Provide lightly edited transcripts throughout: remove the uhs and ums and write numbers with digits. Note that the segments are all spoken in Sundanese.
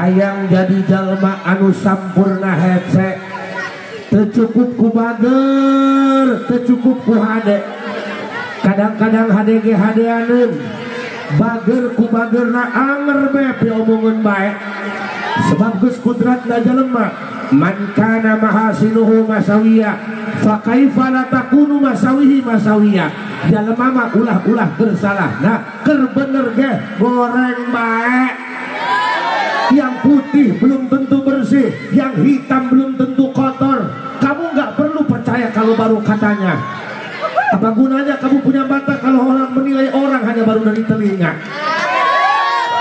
Hayang jadi jalma anu sampurna hece, teu cukup ku bager, teu cukup ku hade. Kadang-kadang hade ge hadeaneun, bager ku bagerna anger be piomongeun bae. Sebab geus kudratna jelema, man kana mahasinuhu masawiya fa kaifa la takunu masawihi masawiya. Jelema mah ulah-ulah keur salahna, keur bener ge goreng bae. Yang putih belum tentu bersih, yang hitam belum tentu kotor. Kamu nggak perlu percaya kalau baru katanya. Apa gunanya kamu punya mata kalau orang menilai orang hanya baru dari telinga?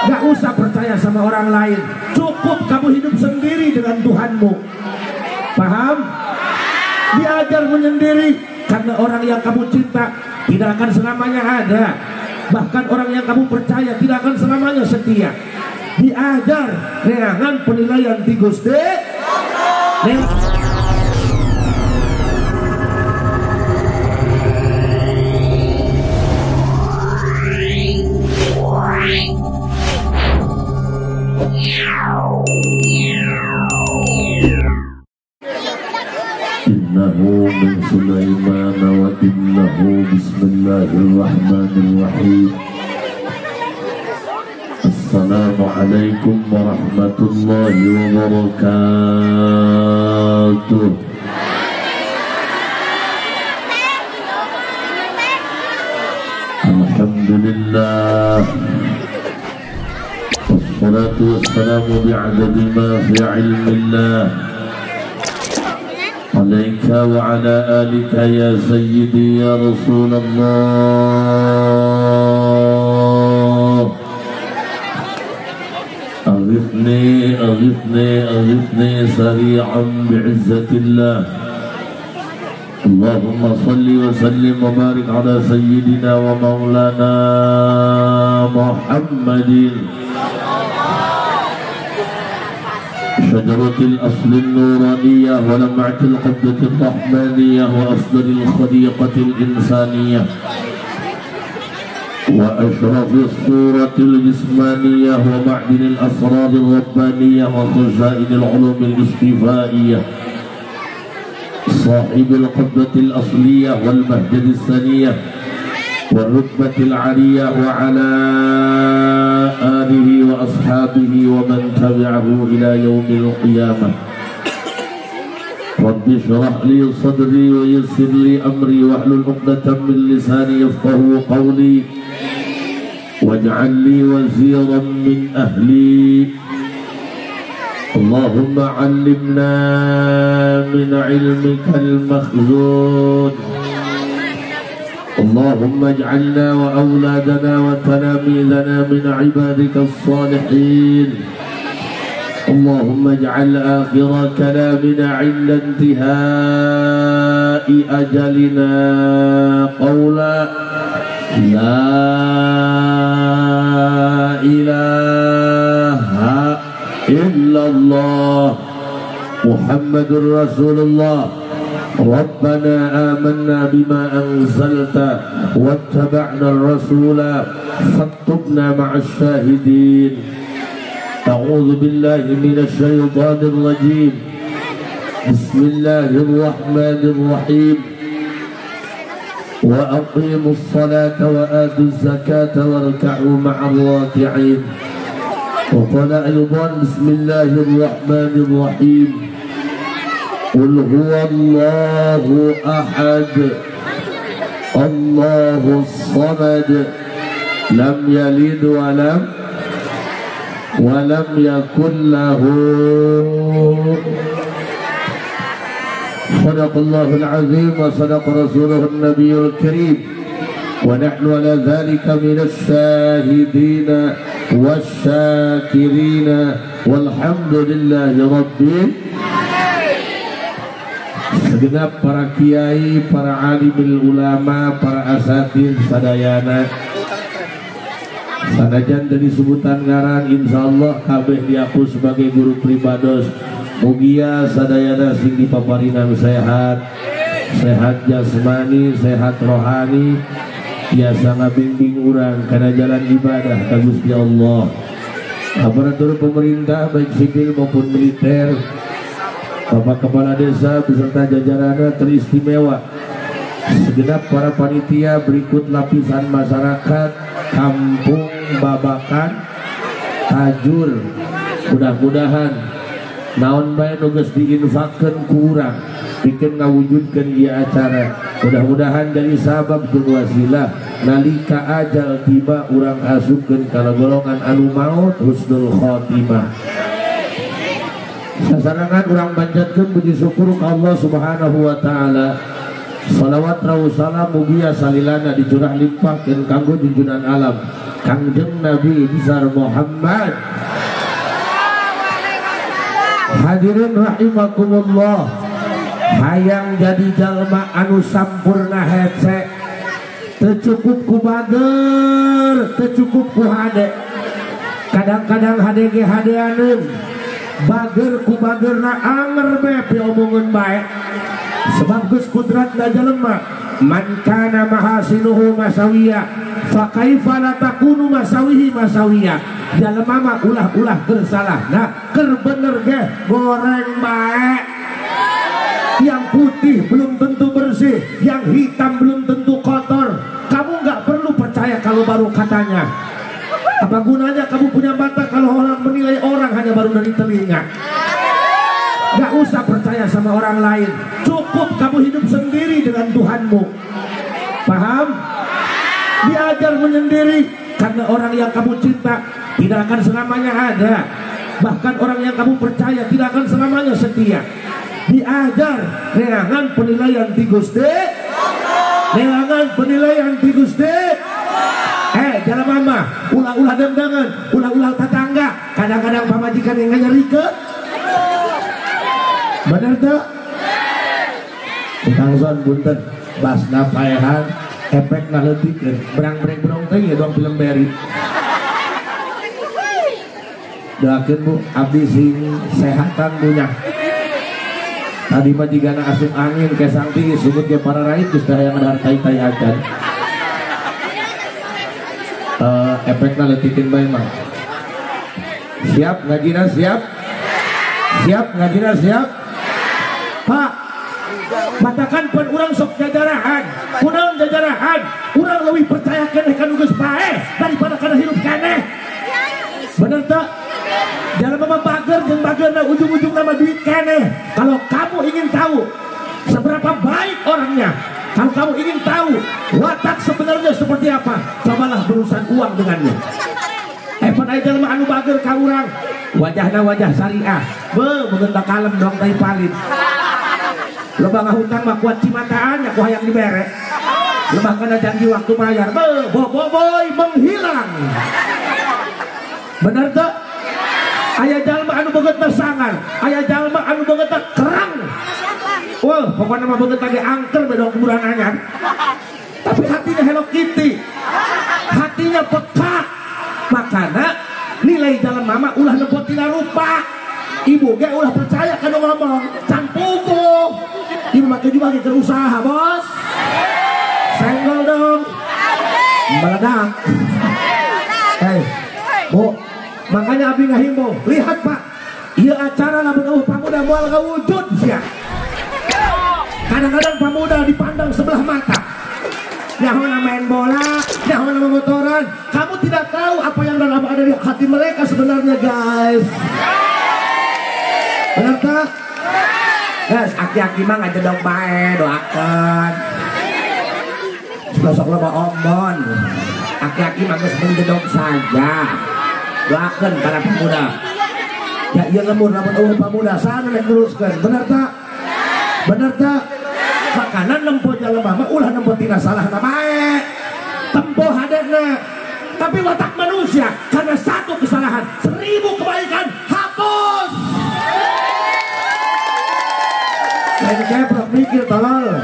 Gak usah percaya sama orang lain. Cukup kamu hidup sendiri dengan Tuhanmu. Paham? Diajar menyendiri, karena orang yang kamu cinta tidak akan selamanya ada. Bahkan orang yang kamu percaya tidak akan selamanya setia. Diajar neangan penilaian ti Gusti. Innahu min Sulaiman wa innahu bismillahirrahmanirrahim. Assalamualaikum warahmatullahi wabarakatuh. Alhamdulillah, wassalatu wassalamu bi'adadi ma fi ilmillah alaika wa ala alika ya sayyidi ya Rasulullah. أغثني أغثني أغثني سريعا بعزة الله. اللهم صل وسلم وبارك على سيدنا ومولانا محمد شجرة الأصل النورانية ولمعة القبة الرحمانية وأفضل الخليقة الإنسانية وأشرف الصورة الجسمانية ومعدن الأسرار الربانية وخزائن العلوم الاستيفائية صاحب القبة الأصلية والمهجد السنية والرتبة العالية وعلى آله وأصحابه ومن تبعه إلى يوم القيامة. رب اشرح لي صدري ويسر لي أمري واحلل عقدة من لساني يفقهوا قولي واجعل لي وزيرا من أهلي. اللهم علمنا من علمك المخزون. اللهم اجعلنا وأولادنا وتلاميذنا من عبادك الصالحين. اللهم اجعل آخر كلامنا عند انتهاء أجلنا قولا لا إله إلا الله محمد رسول الله. ربنا آمنا بما أنزلت واتبعنا الرسول فاكتبنا مع الشاهدين. أعوذ بالله من الشيطان الرجيم. بسم الله الرحمن الرحيم. وأقيموا الصلاة وآتوا الزكاة واركعوا مع الراكعين. وقال أيضا بسم الله الرحمن الرحيم. قل هو الله أحد الله الصمد لم يلد ولم يكن له. صدق الله العظيم وصدق رسوله النبي الكريم ونحن على ذلك من الشاهدين والشاكرين والحمد لله رب. Segenap para kiai, para alimil ulama, para asatid sadayana, sanajan dari sebutan ngaran, insyaallah kabeh diaku sebagai guru pribados. Mugia sadayana sing dipaparinan sehat, sehat jasmani, sehat rohani, biasa ngabimbing urang kana jalan ibadah ka Gusti Allah. Aparatur pemerintah baik sipil maupun militer, Bapak Kepala Desa beserta jajarannya teristimewa, segenap para panitia berikut lapisan masyarakat Kampung Babakan Tajur. Mudah-mudahan naon bae nu geus diinfakkeun ku urang pikeun ngawujudkeun ieu acara, mudah-mudahan jadi sabab jeung wasilah nalika ajal tiba urang asupkeun kana golongan anu maut husnul khotimah. Sasarangan urang panjatkeun puji syukur ka Allah Subhanahu wa taala. Salawat rawu salam mugia salilana dicurah limpahkeun kanggo junjunan alam Kangjeng Nabi besar Muhammad. Hadirin rahimakumullah, hayang jadi jalma anu sampurna hece, teu cukup ku bager, teu cukup ku hade. Kadang-kadang hade ge hadeaneun, bager ku bagerna anger be piomongeun bae. Sebab geus kudratna jelema, man kana mahasinuhu masawiya fa kaifa la takunu masawihi masawiya. Jelema mah ulah-ulah keur salahna, keur bener ge goreng bae. Yang putih belum tentu bersih, yang hitam belum tentu kotor. Kamu nggak perlu percaya kalau baru katanya. Apa gunanya kamu punya mata kalau orang menilai orang hanya baru dari telinga? Gak usah percaya sama orang lain. Cukup kamu hidup sendiri dengan Tuhanmu. Paham? Diajar menyendiri, karena orang yang kamu cinta tidak akan selamanya ada. Bahkan orang yang kamu percaya tidak akan selamanya setia. Diajar neangan penilaian ti Gusti, neangan penilaian ti Gusti. Jalan mama, ulah-ulah dendangan, ulah-ulah tetangga. Kadang-kadang pamajikan yang nganyerikeun. Bener tuh? Tukang son punten, basna paehan, efekna leutik, berang-berang berong teh ya dong film beri. Doakeun Bu, abdi sing sehatan punya. Tadi mah jigana asup angin kesang tinggi sungut ge para rait geus teh hayang dahar tai-tai acan. Efekna leutikeun bae mah. Siap ngajina siap? Siap ngajina siap? Pak, matakan pun urang sok jajarahan, kunaon jajarahan, urang leuwih percaya keneh ka nu geus paeh daripada kana hirup keneh. Bener teu? Jalan mah bager jeung bagerna ujung-ujung nama duit keneh. Kalau kamu ingin tahu seberapa baik orangnya, kalau kamu ingin tahu watak sebenarnya seperti apa, cobalah berurusan uang dengannya. Pan aya jelema anu bager ka urang, wajahna wajah syariah, beuh beungeut kalem dong tai palin. Loba ngahutang mah kuat cimataan nya ku hayang dibere. Loba kana janji waktu bayar, beuh boboiboy menghilang. Bener teu? Aya jalma anu beungeutna sangar, aya jalma anu beungeutna kerang. Wah, pokoknya mah beungeutna ge angker bedong kuburan anyar. Tapi hatinya Hello Kitty, hatinya peka. Makana nilai dalam mama ulah nempo tina rupa. Ibu ge ulah percaya kana ngomong, can puguh. Ibu make juga ge keur usaha, Bos. Senggol dong. Meledak. Bu, makanya abdi ngahimbau, lihat Pak, ieu acara lamun eueuh pamuda moal kawujud sia. Kadang-kadang pemuda dipandang sebelah mata. Nyaho main bola, nyaho motoran. Kamu tidak tahu apa yang dalam ada di hati mereka sebenarnya, guys. Benar tak? Guys, aki-aki mah ngajedog bae, doakan. Sok loba ombon. Aki-aki mah geus menjedog saja. Doakan para pemuda. Ya ieu lembur lamun eueuh pemuda sana nek teruskeun. Benar tak? Bener tak? Makanan nempo jelema mah ulah nempo tina salahna bae. Tempo hadena. Tapi watak manusia karena satu kesalahan, 1000 kebaikan hapus. Lain keprok mikir tolol.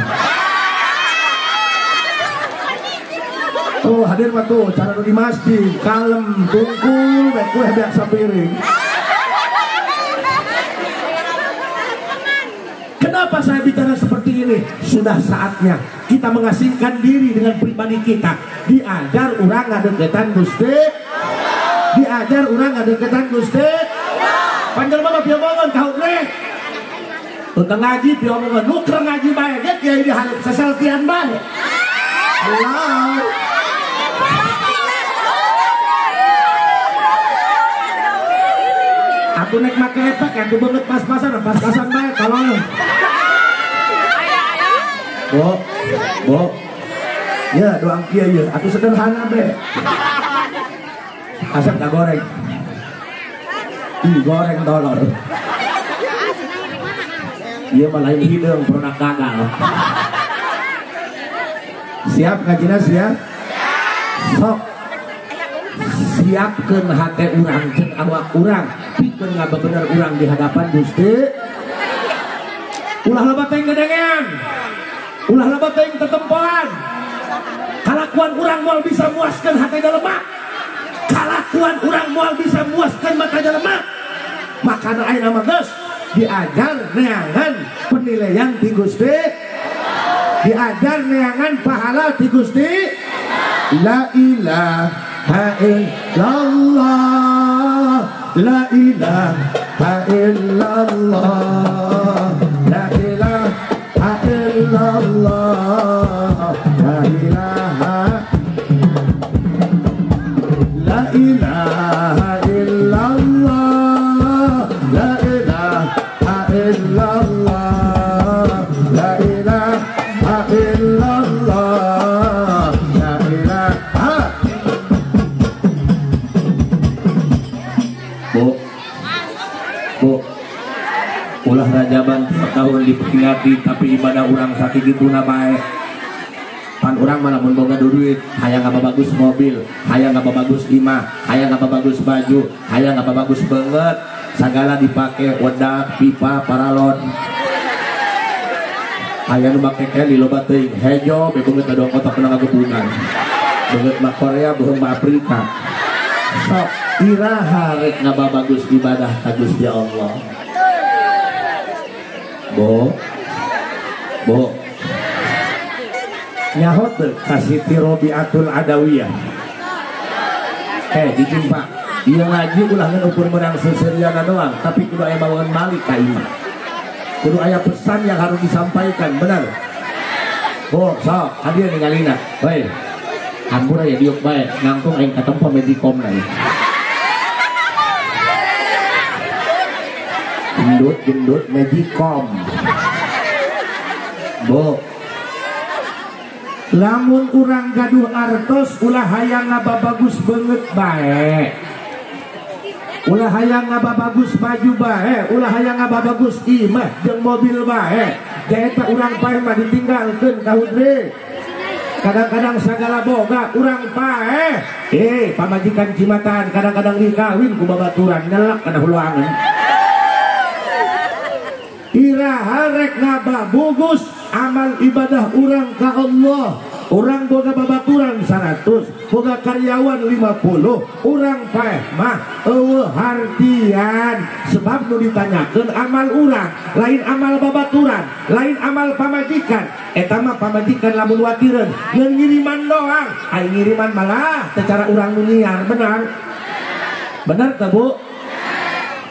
Tuh hadir mah tuh cara nu di masjid, kalem, tungkul, bae kue beak sapiring. Kenapa saya bicara seperti ini? Sudah saatnya kita mengasingkan diri dengan pribadi kita. Diajar urang ngadeukeutan Gusti, Diajar urang ngadeukeutan Gusti. Panjelma mah piomongan ka hudrek. Teu ngaji piomongan, nu keur ngaji bae ge kiai di hareup sasaltian bae. Allah. Aku nek make efek atuh beungeut pas-pasan, pas-pasan bae tolong. Bo, bo. Ya doang kieu ieu, atuh sederhana be. Asep tak goreng. Ih, goreng tolol. Ieu mah lain hideung pernah gagal. Siap ngajina siap? Sok. Siapkeun hate urang jeung awak urang, pikeun ngabener urang di hadapan Gusti. Ulah loba teuing gedengean. Ulah loba teuing tetempoan. Kalakuan urang moal bisa muaskeun hate jelema. Kalakuan urang moal bisa muaskeun mata jelema. Makana ayeuna mah geus diajar neangan penilaian ti Gusti. Diajar neangan pahala ti Gusti. La ilaha illallah, la ilaha illallah, la ilaha illallah, la ilaha, la ilaha illallah, la ilaha illallah, la ilaha illallah, la ilaha. Bu, bu, ulah rajaban tiap tahun diperingati tapi ibadah urang sakituna bae. Pan urang mah lamun boga duit, hayang ngababagus mobil, hayang ngababagus imah, hayang ngababagus baju, hayang ngababagus banget, sagala dipake wedak, pipa, paralon. Hayang nu make keli loba teuing, hejo be beungeut dong otak kena ngagebungan. Beungeut mah Korea, beuheung mah Afrika. Sok iraha rek ngababagus ibadah ka Gusti Allah. Bo, bo, nyaho teu ka Siti Robiatul Adawiyah. Jijing Pak, ieu ngaji ulah ngan ukur meunang seseriana doang, tapi kudu aya bawangan balik ka imah. Kudu aya pesan yang harus disampaikan, benar? Bo, sok, hadir ningalina. Hoi, hampura ya diuk bae, ngangkung aing katempo Medicom na. Gendut, gendut, Magicom. Bo, lamun urang gaduh artos ulah hayang ngababagus beungeut bae, ulah hayang ngababagus baju bae, ulah hayang ngababagus imah jeung mobil bae. Jaeta urang paeh mah ditinggalkeun ka hudre. Kadang-kadang sagala boga urang paeh. Pamajikan cimatan kadang-kadang dikawin ku babaturan nyelak kana huluangan. Iraha rek ngababugus amal ibadah urang ka Allah. Urang boga babaturan 100, boga karyawan 50, urang paeh mah eueuh hartian. Sebab nu ditanyakeun amal urang, lain amal babaturan, lain amal pamajikan. Eta mah pamajikan lamun watireun ngeun ngiriman doang. Ai ngiriman malah teu cara urang nu nyiar, benar? Benar teu, Bu?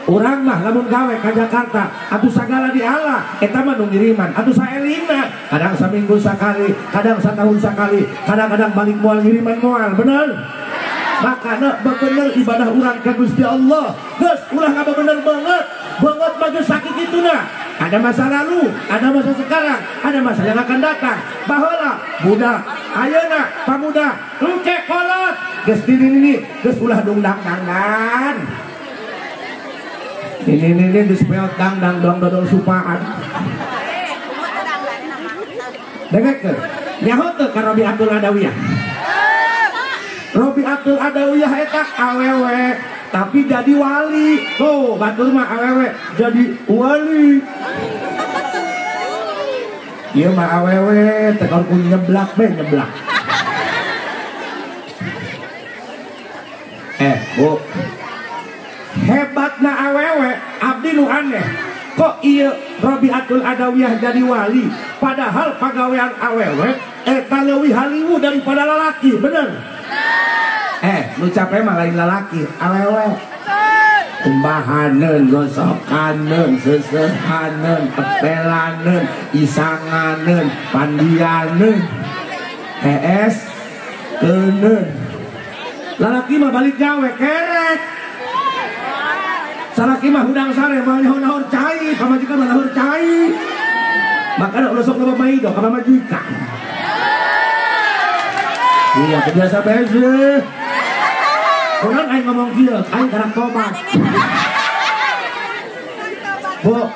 Urang mah lamun gawe ka Jakarta atuh sagala di Allah, eta mah nu ngiriman atuh saelina, kadang saminggu sakali, kadang satahun sakali, kadang-kadang balik moal ngiriman moal, bener? Makana bener ibadah urang ka Gusti Allah. Geus ulah ngabener banget, banget mah geus sakituna. Ada masa lalu, ada masa sekarang, ada masa yang akan datang. Baheula budak, ayeuna pamuda, engke kolot, geus diri geus ulah dungdang-dangdan. Ini dispeot dangdang dong dodol supaan. Dengarkeun, nyaho teu ka Robiatul Adawiyah. Robiatul Adawiyah eta awewe tapi jadi wali. Tuh, batur mah awewe jadi wali. Ieu mah awewe teh ku nyeblak be nyeblak. Bu. Hebatna awewe abdi nu aneh. Kok ieu Robiatul Adawiyah jadi wali padahal pagawean awewe eta leuwih haliwu daripada lalaki, bener? Nu capek mah lain lalaki, awewe. Kumbahaneun, gosokaneun, seusehaneun, pepelaneun, isanganeun, pandianeun, hees keuneun. Lalaki mah balik gawe kerek. Salaki mah hudang sare mah nyaho-nyaho cai, pamajikan mah nahur cai. Makanya ulah sok loba maido ka pamajikan. Iya, kebiasa beze. Orang aing ngomong kieu, aing karak tobat. Bu,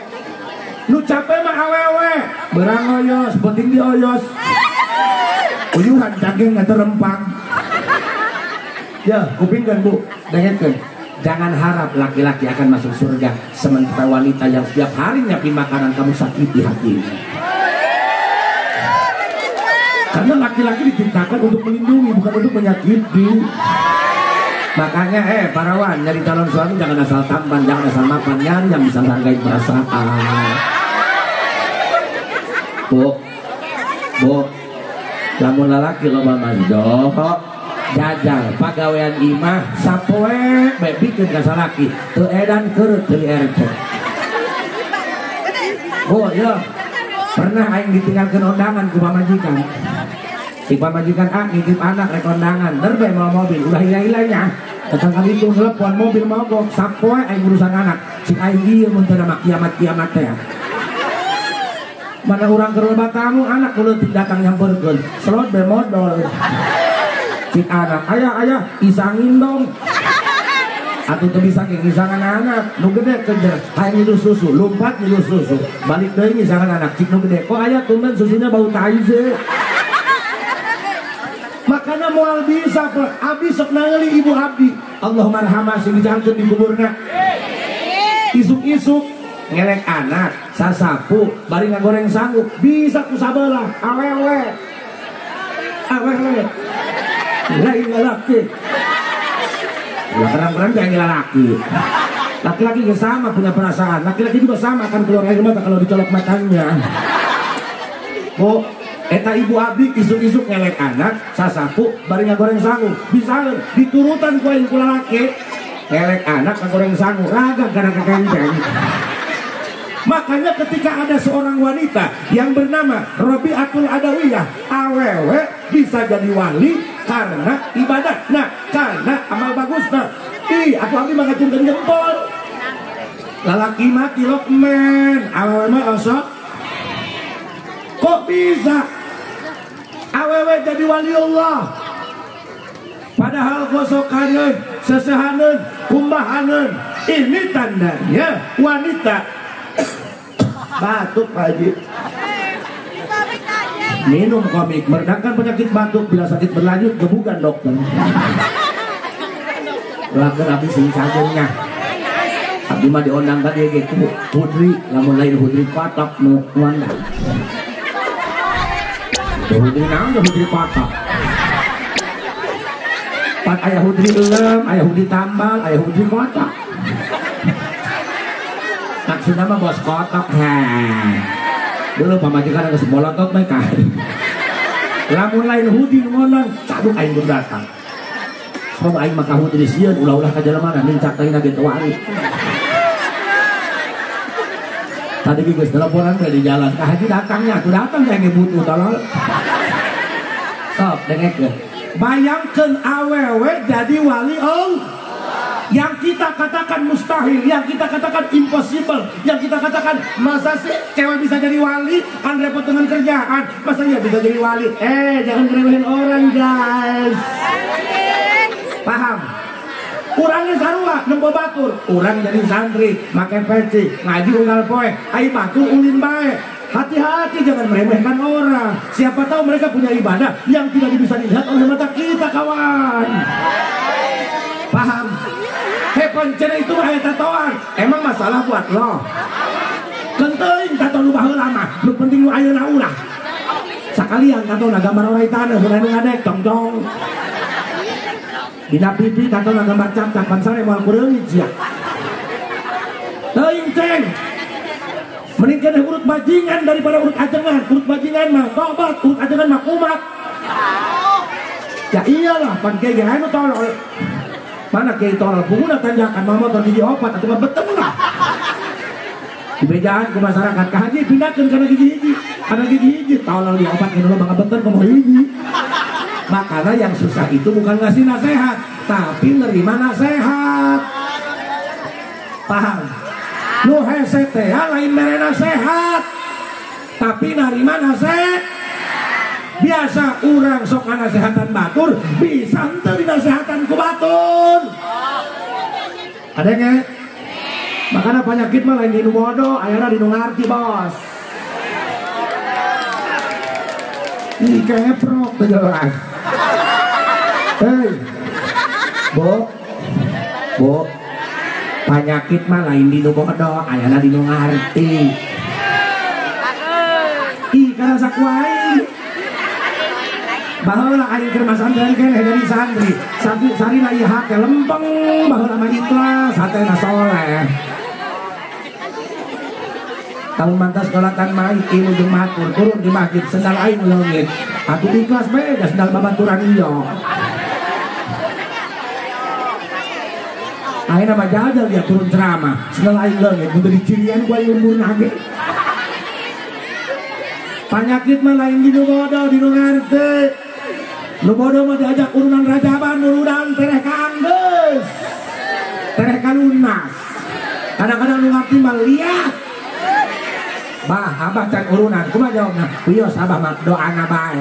nu capek mah awewe, berang oyos, penting dioyos. Uyuhan cangkeng atau rempang. Ya, kupingkeun Bu, dengekeun. Jangan harap laki-laki akan masuk surga sementara wanita yang setiap hari nyiapin makanan kamu sakiti hatinya. Karena laki-laki diciptakan untuk melindungi, bukan untuk menyakiti. Makanya parawan nyari calon suami jangan asal tampan, jangan asal mapan, nyari yang bisa menghargai perasaan. Bu, bu, lamun lalaki loba mazdo, jajal pagawean imah sapoe bae bikeun ka salaki, teu edan keureup teu RT. Bu, ya, pernah aing ditinggalkeun undangan ku pamajikan. Si pamajikan A nitip anak rek kondangan, derbe mau mobil, ulah hila-hilanya. Datang kali itu telepon mobil mogok, sapoe aing urusan anak. Cik aing ieu mun teu nama kiamat-kiamat teh. Mana urang keur loba tamu anak leutik datang nyamperkeun, slot be modol. Cik anak, ayah ayah isangin dong. Atuh teu bisa ge ngisangan anak, nu gede kejer, hayang nyiduh susu, lompat nyiduh susu, balik deui ngisangan anak, cik nu gede, kok ayah tumben susunya bau tai sih. Makanya moal bisa abdi sok nangeuli ibu abdi. Allahumma arhamah sing dijangkeun di kuburna. Isuk-isuk ngelek anak, sasapu, bari ngagoreng sanggup, bisa ku sabelah awewe. Awewe. Lain lalaki. Ya kerang-kerang jangan lalaki. Laki-laki juga sama punya perasaan. Laki-laki juga sama akan keluar air mata kalau dicolok matanya. Bu, eta ibu abdi isuk-isuk ngelek anak, sasapu, bari ngagoreng sangu. Bisa diturutan ku aing ku lalaki. Ngelek anak ngagoreng sangu, raga gara kekenceng. Makanya ketika ada seorang wanita yang bernama Rabi'atul Adawiyah, awewe bisa jadi wali karena ibadah. Nah, karena amal bagus. Nah, ih, aku abdi mah ngacungkeun jempol. Lalaki mah tilokmen, awewe mah osok. Kok bisa awewe jadi wali Allah? Padahal gosokaneun, sesehaneun, kumbahaneun. Ini tandanya wanita batuk Pak Haji. Minum komik meredakan penyakit batuk, bila sakit berlanjut gebukan dokter. Laker abdi sing cagengnya. Abdi mah diondang tadi ge ku hudri, lamun lain hudri kotok nu ngondang. Hudri naon hudri kotok. Pan aya hudri euleum, aya hudri tambal, aya hudri kotok. Maksudnya mah bos kotok ha. Dulu pamajikan geus molotot mah ka. Lamun lain hudri ngondang, caduk aing belum datang. Sebab aing mah ka hudri sieun ulah-ulah ka jelema na nincak teh ge teu wani. Tadi geus teleponan teh di jalan, ka haji datangnya, atuh datang teh ge butuh tolol. Sok dengekeun. Bayangkeun awewe jadi wali Allah. Yang kita katakan mustahil, yang kita katakan impossible, yang kita katakan masa sih cewek bisa jadi wali, kan repot dengan kerjaan, masa iya bisa jadi wali? Jangan ngeremehin orang guys. Paham? Urangnya sarua nempo batur, urang jadi santri, make peci, ngaji unggal poe, ai batur ulin bae. Hati-hati jangan meremehkan orang. Siapa tahu mereka punya ibadah yang tidak bisa dilihat oleh mata kita kawan. Paham? Hei pancen itu mah aya tatoan. Emang masalah buat lo. Kenteuing tato nu baheula mah, nu penting nu ayeuna ulah. Sakalian tato na gambar orai taneuh nu ngadek tong-tong. Dina pipi tato na gambar cap-cap pansare moal kureungit sia. Teuing ceng. Mending keneh urut bajingan daripada urut ajengan. Urut bajingan mah tobat, urut ajengan mah kumat. Ya iyalah pan kiai ge anu tolol. Mana kiai tolol punguna tanjakan mah motor gigi opat atuh mah beteng lah. Dibejaan ku masyarakat ka haji pindahkeun kana gigi hiji. Kana gigi hiji tolol di opat geus loba ngabeten kumaha hiji. Makanya yang susah itu bukan ngasih nasihat, tapi nerima nasihat. Paham? Nu hese teh lain mere nasihat, tapi nerima nasihat. Biasa urang sok ngasehatan batur, bisa henteu dinasehatan ku batur. Ada nge? Makanya penyakit mah lain di nu bodoh, ayana di nu ngarti, bos. Ih, keprok teu jelas. Hei, bo, bo, penyakit mah lain di nu bodoh, ayana di nu ngarti. Ih, karasa ku aing. Baheula aing keur masantren keneh jadi santri. Santri sarina ieu hate lempeng, baheula mah ikhlas, hatena soleh. Tahun mantas kolatan maik ieu jeung matur turun di masjid sendal aing leungit. Atuh ikhlas bae da sendal babaturan ieu. Ayeuna mah jajal dia turun ceramah, sendal aing leungit mun teu dicirian ku aing umurna ge. Panyakit mah lain di nu bodoh, di nu ngarti. Nu bodoh mah diajak urunan rajaban, urunan tereh ka anggeus, tereh ka lunas. Kadang-kadang nu ngarti mah liat. Bah, abah can urunan, kumaha jawabna? Wios abah mah doana bae.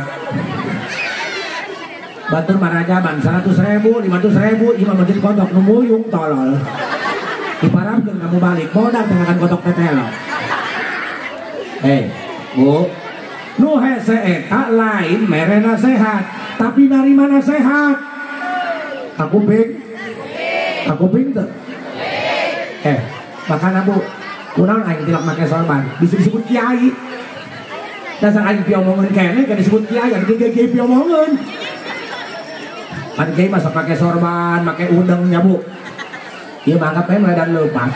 Batur mah rajaban 100.000, 500.000, imam masjid kotok nu muyung tolol. Diparabkeun kamu balik, modal tengakan kotok tetelo. Hei, Bu. Nu hese eta lain mere nasehat, tapi narima nasehat. Aku ping, aku ping teu. Makana Bu, kunaon aing tilak make sorban, bisa disebut kiai. Dasar aing piomongeun keneh kan disebut kiai, anu kiai piomongeun. Pan kiai masa make sorban, make udengnya Bu. Ieu mah anggap we meledan leupas.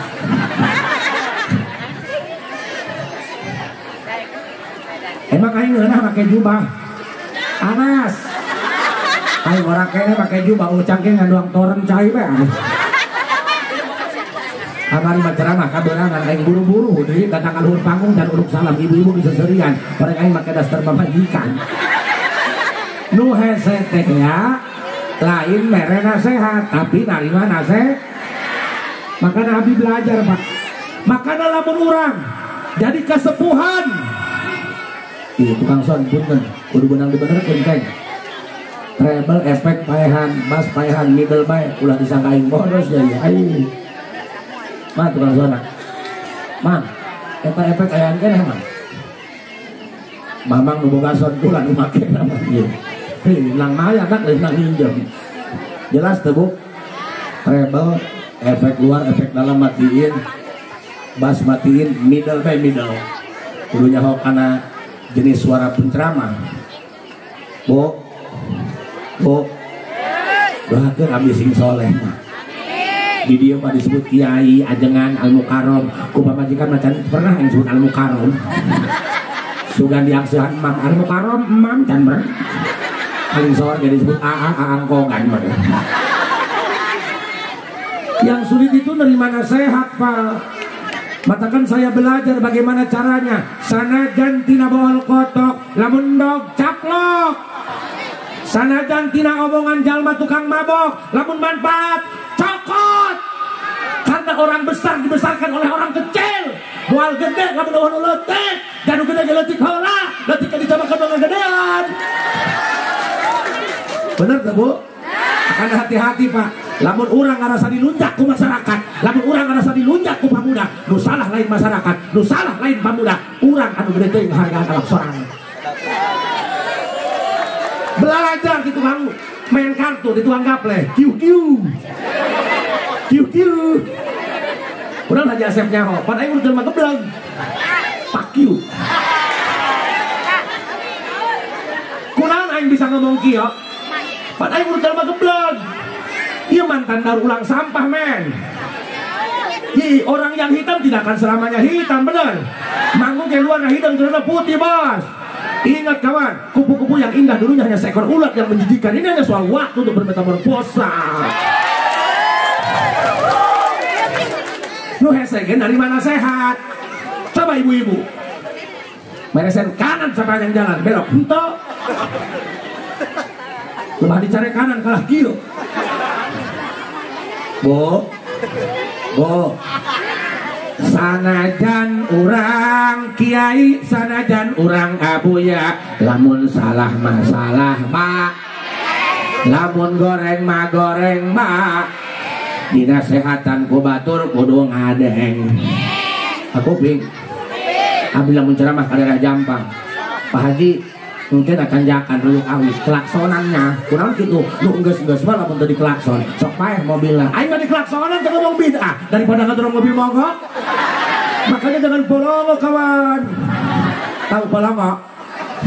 Emang aing ngeunah make jubah. Anas. Aing ora kene make jubah ucang ge nganduang toren cai bae. Kamari mah ceramah kaberangan aing buru-buru deui datang ka luhur panggung dan uruk salam ibu-ibu bisa serian. Bareng aing make daster pamajikan. Nu hese teh ya lain mere nasehat tapi narima nasehat. Makana abdi belajar, Pak. Makana lamun urang jadi kasepuhan. Iya, tukang son punten kudu benang dibenerkeun keng. Treble efek paehan, bass paehan, middle bae ulah disangka aing bodos ya ieu. Aing. Mah tukang sona. Mang, eta efek ayan keneh mang. Mamang nu boga son kula nu make mah ieu. Hei, lang maya kan lain nang nginjem. Jelas teu, Bu? Treble efek luar, efek dalam matiin, bass matiin, middle bae middle. Kudu nyaho kana jenis suara penceramah. Bu, Bu, doakeun abdi sing soleh mah. Di dieu mah disebut kiai, ajengan, al mukarrom. Ku pamajikan macan pernah yang disebut al mukarrom. Sugan diangsuhan emam al mukarrom emam can ber. Paling sore jadi disebut aa aangkongan mah. Yang sulit itu nerima nasihat, Pak. Matakan saya belajar bagaimana caranya. Sanajan tina bohol kotok, lamun dog caplok. Sanajan tina omongan jalma tukang mabok, lamun manfaat cokot. Karena orang besar dibesarkan oleh orang kecil. Moal gede lamun eueuh nu leutik, dan nu gede ge leutik heula, leutik ge dicobakeun gedean. Bener teu, Bu? Akan hati-hati, Pak. Lamun urang ngarasa dilunjak ku masyarakat, lamun urang ngarasa dilunjak ku pamuda, nu salah lain masyarakat, nu salah lain pamuda, urang anu gede teuing hargaan awak sorangan. Belajar di tukang main kartu, di tukang gaple, kiu kiu, kiu kiu. Urang haja asep nyaho, pan aing urang jelema gebleng. Pak kiu. Kunaon aing bisa ngomong kieu? Pan aing urang jelema gebleng. Dia mantan daur ulang sampah, men. Hi, orang yang hitam tidak akan selamanya hitam, bener. Manggung keluar nah hitam, celana putih, bos. Ingat kawan, kupu-kupu yang indah dulunya hanya seekor ulat yang menjijikan. Ini hanya soal waktu untuk bermetamorfosa. Nu hese ge dari mana sehat? Coba ibu-ibu. Meresen kanan sepanjang jalan, belok henteu. Lemah dicari kanan kalah kieu. Bo. Bo. Sanajan urang kiai, sanajan urang abuya, lamun salah masalah mak, lamun goreng ma goreng mak, dinasehatan ku batur kudu ngadeng. Aku ping, abdi lamun ceramah ka daerah Jampang, Pak Haji mungkin akan jakan ruyuk awis klaksonannya kurang gitu, lu enggeus-enggeus mah lamun teu diklakson, sok paeh mobilna. Aing mah diklaksonan teu ngomong bid'ah daripada ngadorong mobil mogok. Makanya jangan polongo kawan. Tahu polongo?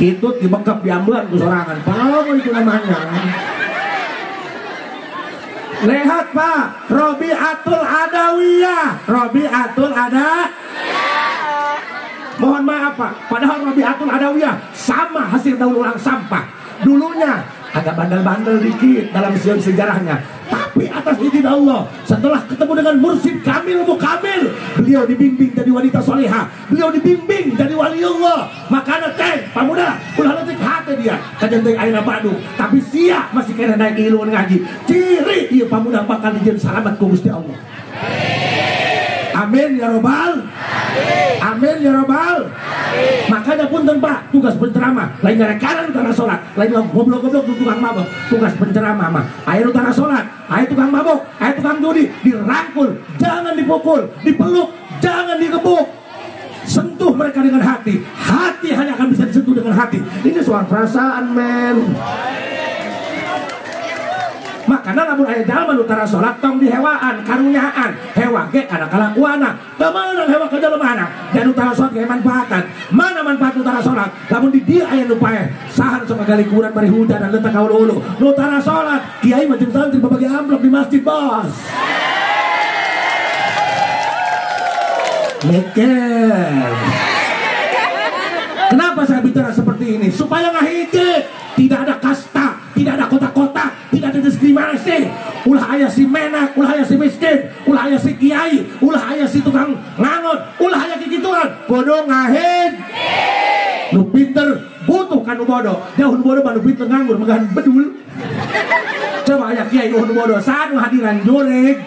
Hitut dibekap diambelan ku sorangan. Polongo itu namanya. Lihat Pak, Robiatul Adawiyah, Robiatul Ada. Mohon maaf Pak, padahal Robiatul Adawiyah sama hasil daur ulang sampah. Dulunya agak bandel-bandel dikit dalam sejarahnya. Tapi atas izin Allah, setelah ketemu dengan Mursyid Kamil Mukamil, beliau dibimbing jadi wanita solehah, beliau dibimbing jadi waliullah. Makanya teh, pamuda, ulah leutik hati dia, kajian teh ayeuna badu, tapi sia masih kena naik iluan ngaji. Ciri ieu pamuda bakal dijieun salamat ku Gusti Allah. Amin ya robbal. Amin ya robbal. Makanya punten Pak, tugas penceramah lain nyari kanan utara sholat, lain goblok-goblok tukang mabok. Tugas penceramah mah air utara sholat, air tukang mabok, air tukang judi, dirangkul, jangan dipukul, dipeluk, jangan digebuk. Sentuh mereka dengan hati. Hati hanya akan bisa disentuh dengan hati. Ini soal perasaan, men. Makanya lamun aya jalma nu tara salat tong dihewaan karunyaan hewa ge kana kalakuana teu meunang hewa ka jelema dan nu tara salat ge manfaatan mana manfaat nu tara salat lamun di dieu aya nu paeh saha nu sok ngagali kuburan bari hujan dan letak ka ulu-ulu nu tara salat kiai mah jeung santri babagi amplop di masjid bos mikir. Kenapa saya bicara seperti ini? Supaya ngahiji, tidak ada kasta, tidak ada kota-kota, tidak ada diskriminasi. Ulah aya si menak, ulah aya si miskin, ulah aya si kiai, ulah aya si tukang ngangon, ulah aya kikituan. Kudu ngahid. Nu pinter butuh kan nu bodoh. Jauh nu bodoh mah nu pinter nganggur megahan bedul. Coba aya kiai nu bodoh, saha nu hadiran jurig.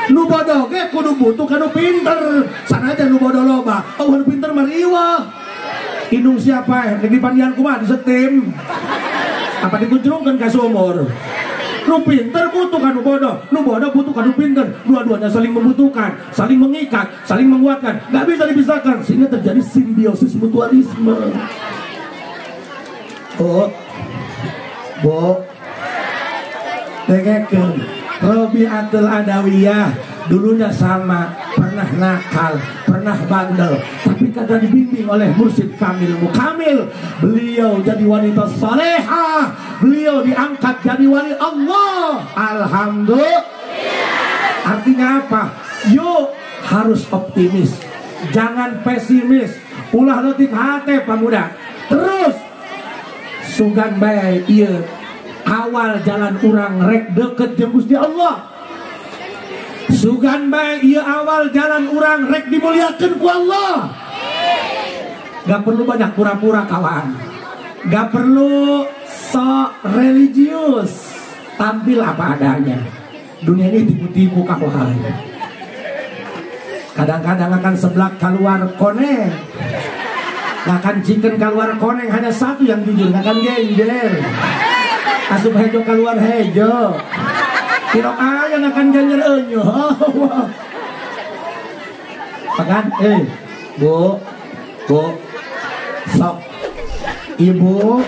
Nu bodoh ge kudu butuh kanu pinter. Sanajan nu bodoh loba, oh nu pinter mah riweuh. Indung siapa negeri pandian kumaha disetim. Apa dikucurungkeun ka sumur. Nu pinter butuh kanu bodoh, nu bodoh butuh kanu pinter. Dua-duanya saling membutuhkan, saling mengikat, saling menguatkan. Gak bisa dipisahkan sehingga terjadi simbiosis mutualisme. Oh. Bo. Dengekeun. Robiatul Adawiyah dulunya sama, pernah nakal, pernah bandel, tapi karena dibimbing oleh Mursyid Kamil Mukamil, beliau jadi wanita salehah, beliau diangkat jadi wali Allah. Alhamdulillah. Artinya apa? Yuk harus optimis, jangan pesimis, ulah leutik hate pamuda. Terus sugan bae ieu awal jalan urang rek deket jeung Gusti Allah. Sugan bae ieu awal jalan urang rek dimuliakeun ku Allah. Gak perlu banyak pura-pura kawan. Gak perlu sok religius. Tampil apa adanya. Dunia ini tipu-tipu kawan. Kadang-kadang akan seblak keluar koneng. Akan chicken keluar koneng, hanya satu yang jujur, akan genjer. Asup hejo keluar hejo. Tirok ayang akan ganjar enyo. Makan, bu, bu, sok, ibu,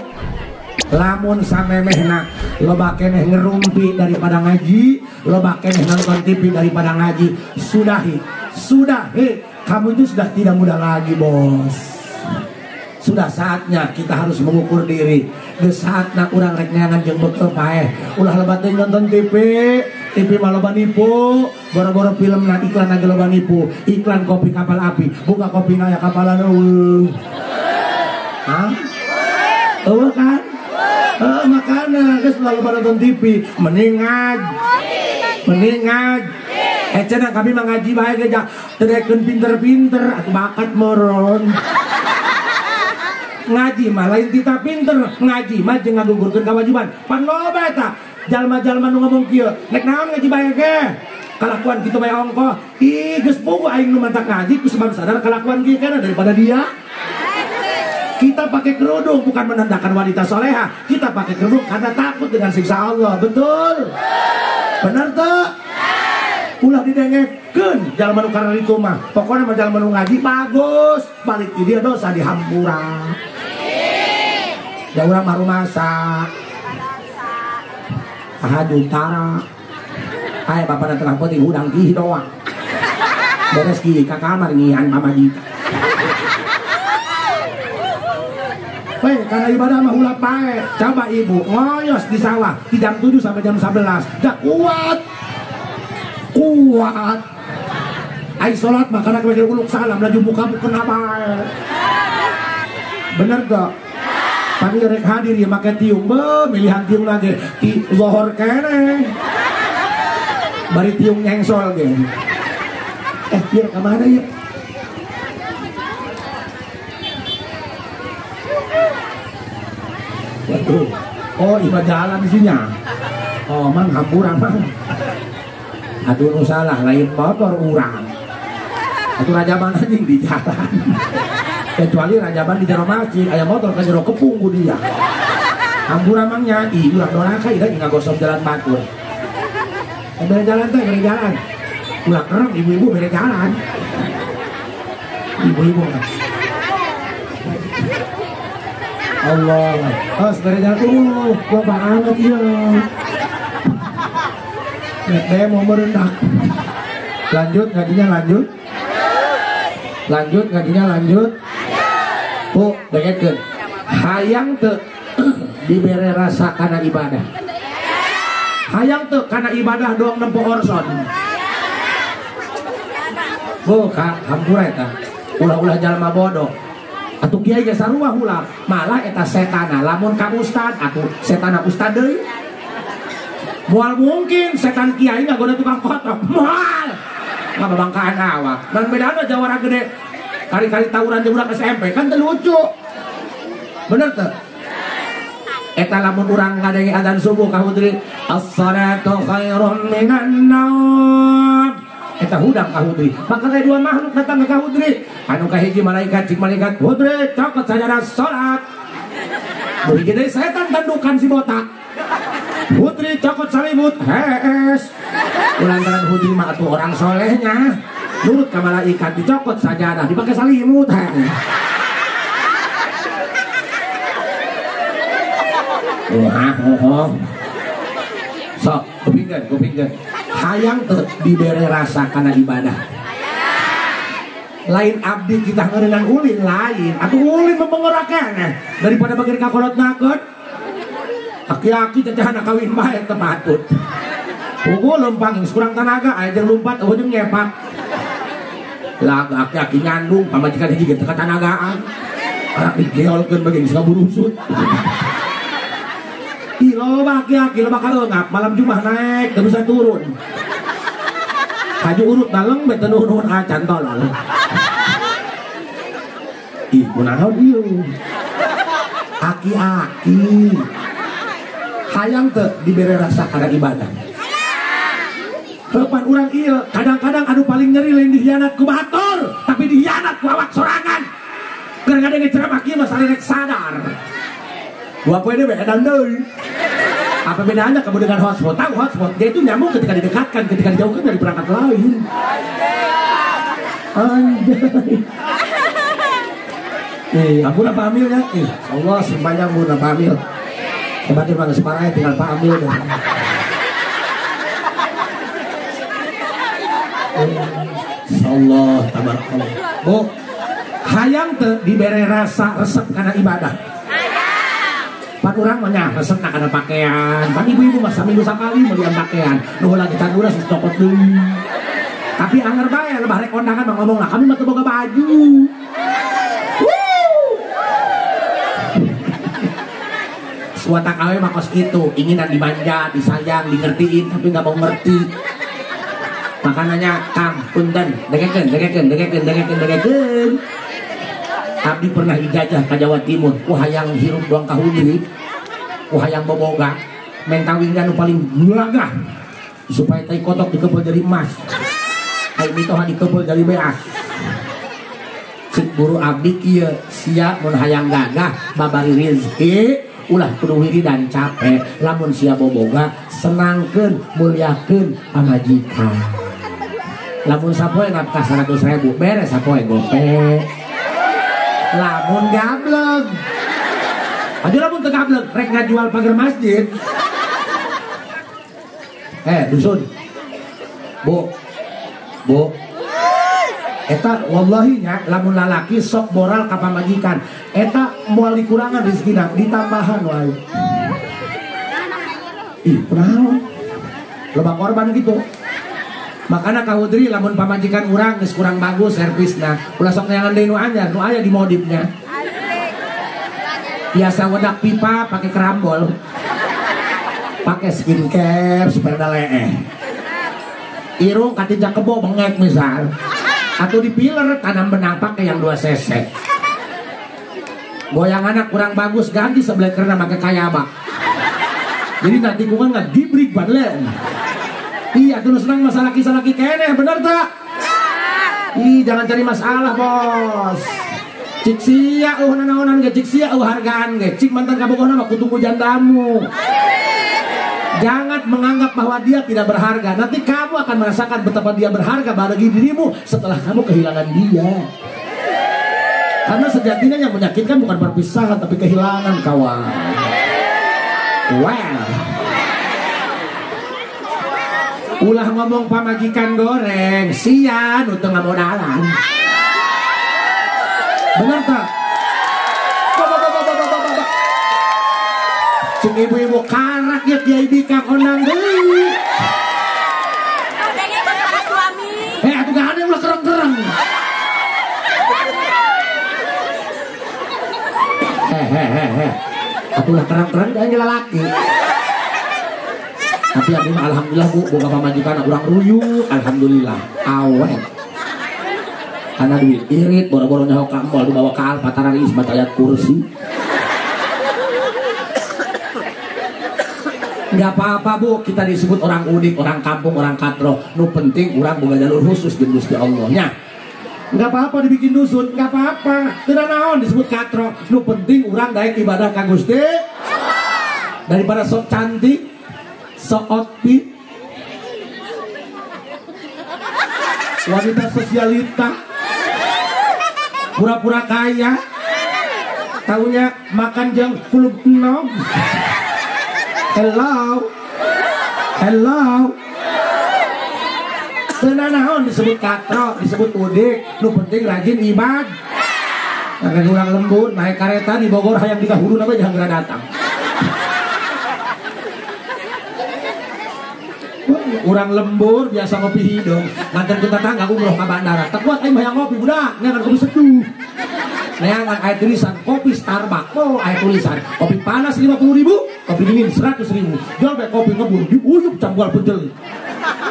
lamun samemehna loba keneh ngerumpi daripada ngaji, loba keneh nonton TV daripada ngaji. Sudahi, sudahi, kamu itu sudah tidak muda lagi, bos. Sudah saatnya kita harus mengukur diri. Geus saatna urang rek neangan jeung bekel paeh. Ulah lebat teh nonton TV, TV mah loba nipu, boro-boro film na iklan lagi loba nipu, iklan kopi kapal api, buka kopi na ya kapalan eueuh. Hah? Eueuh kan? Heeh, makana geus ulah loba nonton TV, mending ngaji. Mending ngaji. Cenah kami mah ngaji bae ge teu daekeun pinter-pinter atuh bakat moron. Ngaji mah lain tita pinter, ngaji mah jeung ngagugurkeun kewajiban. Pan loba eta jalma-jalma nu ngomong kieu, nek naon ngaji bae ge? Kalakuan kitu bae ongkoh. Ih, geus puguh aing nu mantak ngaji ku sebab sadar kalakuan kieu kana daripada dia. Kita pakai kerudung bukan menandakan wanita soleha, kita pakai kerudung karena takut dengan siksa Allah. Betul? Benar tuh? Ulah didengekeun jalma nu karena itu mah. Pokoknya mah jalma nu ngaji bagus, balik di dia dosa dihampura. Ya urang mah rumasa. Tahajud tara. Aya bapana tengah peuting hudang kieu doang. Beres kieu ka kamar ngian pamajikan. Weh, karena ibadah mah ulah pae. Coba ibu ngoyos di sawah di jam 7 sampai jam 11. Dah kuat. Kuat. Ai salat mah kana kewek uluk salam laju muka kena bae. Bener gak? Panggil rek hadir ya make tiung be, milihan tiung lagi ti zohor keneh. Bari tiung nyengsol ge. Biar ka mana ya? Waduh. Oh, iba jalan di sini. Oh, mang hampura mang. Aduh nu salah lain motor urang. Atuh rajaban anjing di jalan. Kecuali rajaban di jero masjid, aya motor ka jero kepung ku dia. Hampura mangnya, ih urang doraka ieu ngagosok jalan batur. Bere jalan teh, bere jalan. Ulah kereng ibu-ibu bere jalan. Ibu-ibu. Allah, harus bere jalan. Gua banget ieu. Nek mau merendak. Lanjut ngajinya lanjut. Lanjut ngajinya lanjut. Bu, dengekeun. Hayang teu dibere rasa kana ibadah. Hayang teu kana ibadah doang nempo orson. Bu, ka hampura eta. Ulah-ulah jalma bodoh. Atuh kiai ge sarua ulah. Malah eta setana lamun ka ustad atuh setana ustad deui. Moal mungkin setan kiai ngagoda tukang kotok. Moal. Ngababangkaan awak. Dan bedana jawara gede. Kali-kali tawuran jeung budak SMP kan teu lucu. Bener teu? Eta lamun urang ngadenge adzan subuh ka hudri, as-salatu khairum minan naum. Eta hudang ka hudri. Maka teh dua makhluk datang ka hudri. Anu kahiji malaikat cik malaikat hudri cokot sajadah salat. Nu hiji deui setan tandukan si botak. Hudri cokot salimut hees. Lantaran hudri mah atuh orang solehnya nurut ka malaikat dicokot sajadah dipakai salimut hees. Wah, oh. Sok, kupingkeun. Hayang teu dibere rasa kana ibadah. Lain abdi kita ngeureunang ulin lain, atuh ulin mempengorakeun daripada bageur ka kolot nakeut. Aki-aki cecahana kawin bae teu patut. Puguh lempang geus kurang tanaga aya jeung lumpat eueuh jeung nyepak. Laga aki-aki nyandung pamajikan hiji ge teu katanagaan. Arak digeolkeun bagi geus ngaburusut. Ih loba aki-aki loba kaeungap malam Jumat naik teu bisa turun. Haju urut daleng be teu nuhun acan tolol. Ih kunaon ieu? Aki-aki hayang teu dibere rasa kana ibadah. Heupan urang ieu kadang-kadang anu paling nyeri lain dihianat ku batur, tapi dihianat ku awak sorangan. Keur ngadenge ceramah kieu mah sarerek sadar. Dua poe deui edan deui. Apa bedanya kamu dengan hotspot? Tahu hotspot dia itu nyambung ketika didekatkan, ketika dijauhkan dari perangkat lain. Anjay. Ampun apa amil ya? Allah sembahyang mun apa amil. Hebatnya bang separah tinggal Pak Amil dah. Allah tabarakallah. Bu, Hayang teu dibere rasa resep kana ibadah. Pan urang mah nya resep kana pakaian. Pan ibu-ibu mah saminggu sakali meulian pakaian. Nu heula dicandura geus cokot deui. Tapi anger bae lebah rek kondangan mah ngomong lah kami mah teu boga baju. Watak awe mah kos kitu, inginan dimanja, disayang, dingertiin tapi nggak mau ngerti. Makanannya Kang, punten, dengekeun, dengekeun, dengekeun, dengekeun, dengekeun. Abdi pernah dijajah ka Jawa Timur, ku hayang hirup doang ka hudri, ku hayang boboga, menta wingga nu paling gagah supaya tai kotok dikepel jadi emas. Ai mitoha dikepel jadi beas. Cek guru abdi kieu, sia mun hayang gagah babari rezeki ulah kudu wiridan capek, lamun sia boboga senangkeun, muliakeun pamajikan. Lamun sapoe nafkah 100.000 beres sapoe gope. Lamun gableg, aja lamun teu gableg rek ngajual pagar masjid. Dusun. Bu. Bu. Eta wallahi nya lamun lalaki sok moral ka pamajikan eta moal dikurangan rezekina ditambahan wae. Ih, kunaon? Loba korban gitu. Makana ka Hudri lamun pamajikan urang geus kurang bagus servisna, ulah sok neangan deui nu anyar, nu aya di modifnya. Biasa wedak pipa pakai kerambol. Pakai skincare supaya da leeh. Irung katinjak kebo bengek misal. Atau di piler tanam benang pakai yang 2 cc. Goyang anak kurang bagus ganti sebelah karena pakai kayaba. Jadi nanti tikungan nggak dibrik banget. Iya terus senang masalah kisah laki keneh bener tak? Ih jangan cari masalah bos. Cik sia nanaonan ge cik sia hargaan ge cik mantan kabogohna mah kutu jandamu. Jangan menganggap bahwa dia tidak berharga. Nanti kamu akan merasakan betapa dia berharga bagi dirimu setelah kamu kehilangan dia. Karena sejatinya yang menyakitkan bukan perpisahan tapi kehilangan kawan. Well, ulah ngomong pamajikan goreng, sian untuk ngamodalan. Benar tak? Cik ibu-ibu karak ya kiai bikang onang deui. Para suami. Atuh gak ada ulah kereng-kereng. Atuh ulah kereng-kereng jangan lalaki. Tapi abdi mah alhamdulillah Bu, boga pamajikan urang ruyuk, alhamdulillah awet. Karena duit irit boro-boro nyaho ka mall dibawa ka Alfa tararis maca ayat kursi. Nggak apa-apa Bu, kita disebut orang udik, orang kampung, orang katro. Nu penting orang boga jalur khusus jeung Gusti Allah nya. Nggak apa-apa dibikin dusun, nggak apa-apa. Teu naon disebut katro. Nu penting orang daek ibadah ka Gusti. Daripada sok cantik, sok outfit, wanita sosialita, pura-pura kaya, taunya makan jam kulub enom. Hello, hello. Teu nanaon disebut katro, disebut udik. Nu penting rajin ibad. Nah, urang lembur naik kareta di Bogor hayang dikahurun apa jangan geura datang. Urang lembur biasa ngopi hidung, nganter ke tetangga umroh ka bandara. Tak kuat aing hayang ngopi budak, neangan kopi seduh. Neangan aya tulisan kopi Starbucks, oh aya tulisan kopi panas 50.000, kopi dingin 100.000. Jual bae kopi ngebur diuyup cambual penjeli.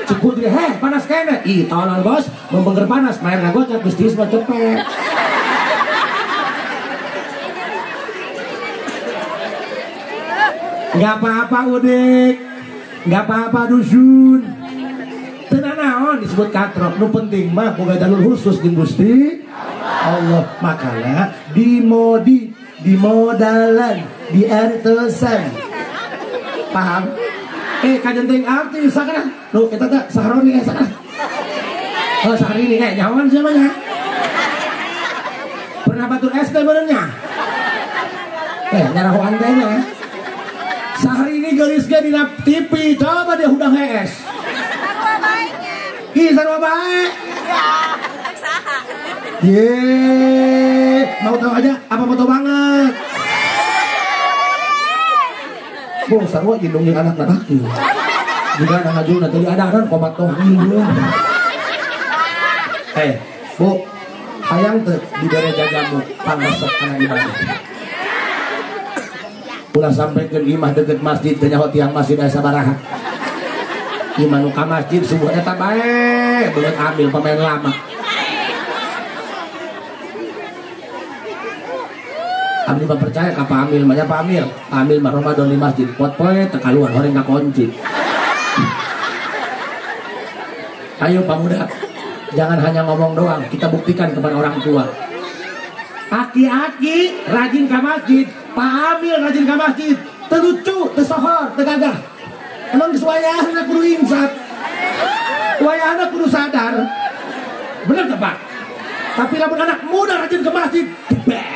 Cek Kudri, heh panas kene. Ih tolol bos, membengker panas, mayar ngagocap geus tiis mah cepet. Enggak apa-apa udik. Nggak apa-apa dusun. Teu nanaon disebut katrok. Nu penting mah boga jalur khusus jeung Gusti Allah. Makanya dimodi, dimodalan, diartosan. Paham? Kajen teuing artis sakana. Nu eta teh Sahroni sakana. Oh Sahrini nyawan siapa nya? Pernah batur SD bener nya? Nyarahoan teh nya. Sahrini gelis ge dina TV, coba dia hudang hees. Ih sarua bae. Ye, mau tahu aja apa mau tahu banget. Bu, sarua indung jeung anak-anak ieu. Juga anak ngajuna tadi ada kan komat toh ieu. Bu, hayang teu dibere jajamu pangresep kana ibadah. Ulah sampaikan imah deket masjid teu nyaho tiang masjid aya sabaraha. Imah nu ka masjid subuh eta bae, beungeut ambil pemain lama. Abdi mah percaya ka Pak Amil, mah nya Pak Amil. Pak Amil mah Ramadan di masjid, pot-poe teu kaluar horeng kakunci. Ayo Pak Muda, jangan hanya ngomong doang, kita buktikan kepada orang tua. Aki-aki rajin ke masjid, Pak Amil rajin ke masjid, terlucu, tersohor, tergagah. Emang wayahna kudu insaf, wayahna kudu sadar, bener tak Pak? Tapi lamun anak muda rajin ke masjid, the best.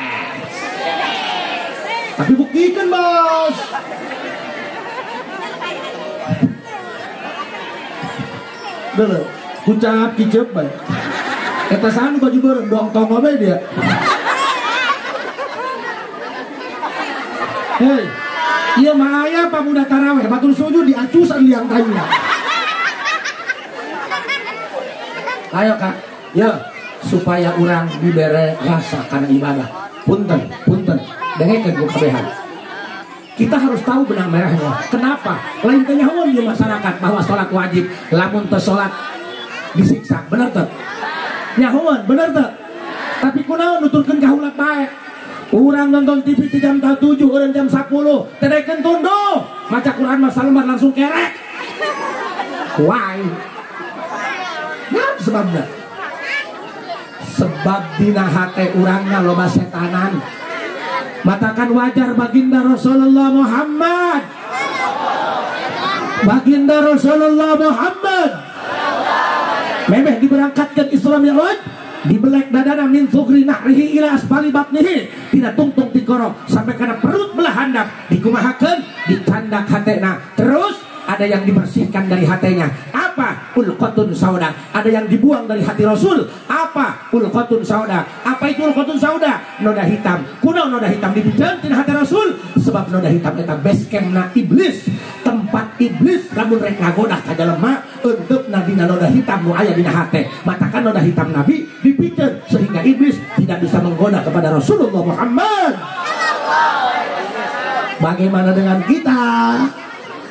Tapi buktikan bos. Dulu, kucap kicep bae. Eta sanu baju beureum doang tong bae dia. Hei, ieu mah aya pamuda taraweh batur sujud diacusan liang tayuna. Ayo Kak, ya supaya urang dibere rasa kana ibadah. Punten, punten, dengekeun ku kabehan. Kita harus tahu benang merahnya. Kenapa? Lain teh nyahoan di masyarakat bahwa sholat wajib, lamun teu sholat disiksa, bener teu? Nyahoan, bener teu? Tapi kunaon nuturkeun ka hulap bae? Urang nonton TV di jam 7, urang jam 10, terekeun tunduh, maca Quran mah salembar langsung kerek. Why? Nah, sebabnya. Sebab dina hate urangna loba setanan. Matakan wajar baginda Rasulullah Muhammad. Baginda Rasulullah Muhammad. Memeh diberangkatkan Isra Mi'raj, dibelek dadana min sugri nahrihi ila asfali batnihi, tidak tungtung tikoro sampai kana perut belah handap, dikumahakeun, dicandak hatena. Terus ada yang dibersihkan dari hatenya. Apa? Ulqatun sauda. Ada yang dibuang dari hati Rasul. Apa? Ulqatun sauda. Apa itu ulqatun sauda? Noda hitam. Kunaon noda hitam dipiceun tina hati Rasul? Sebab noda hitam eta base campna iblis. Tempat iblis lamun rek ngagoda ka jelema eunteup dina noda hitam nu aya dina hate. Matakan noda hitam Nabi dipiceun sehingga iblis tidak bisa menggoda kepada Rasulullah Muhammad. Bagaimana dengan kita?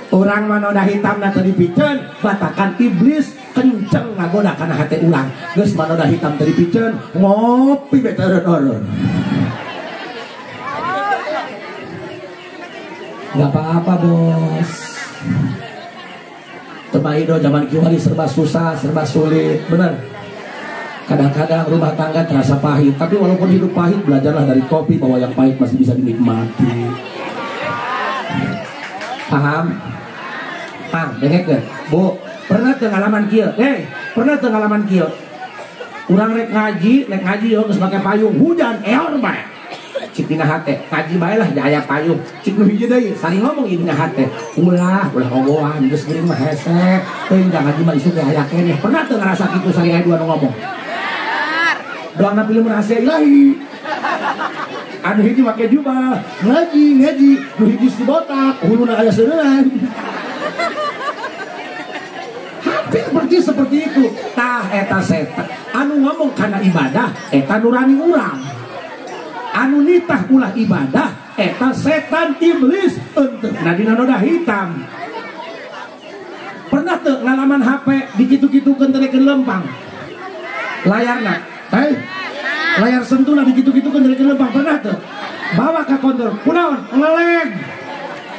Orang manoda hitam na teu dipiceun, batakan iblis kenceng ngagoda kana hate urang. Geus manoda hitam teu dipiceun, ngopi be teu eureun-eureun. Enggak apa-apa, Bos. Teu zaman kiwari serba susah, serba sulit, bener. Kadang-kadang rumah tangga terasa pahit, tapi walaupun hidup pahit, belajarlah dari kopi bahwa yang pahit masih bisa dinikmati. Paham? Paham, dengek deh. Bu, pernah teu ngalaman kieu? Pernah teu ngalaman kieu? Urang rek ngaji yo geus make payung, hujan eor bae. Cik dina hate, ngaji bae lah aya payung. Cik nu hiji deui, saling ngomong ieu dina hate. Ulah, ulah ogoan, geus geuring mah hese. Teuing da ngaji mah isuk ge aya keneh. Pernah teu ngarasa kitu saling aya dua nu ngomong? Doangna pilih rahasia ilahi. Anu hiji make jubah, ngaji, ngaji, nu hiji si botak, huluna aya seureun. Hampir persis seperti itu. Tah eta setan. Anu ngomong kana ibadah, eta nurani urang. Anu nitah ulah ibadah, eta setan iblis eunteup dina noda hitam. Pernah teu ngalaman HP dikitu-kitukeun terekeun lempang? Layarna, hei? Layar sentuh dikitu-kitukeun terekeun lempang, pernah teu? Bawa ka kontor, kunaon? Ngeleg.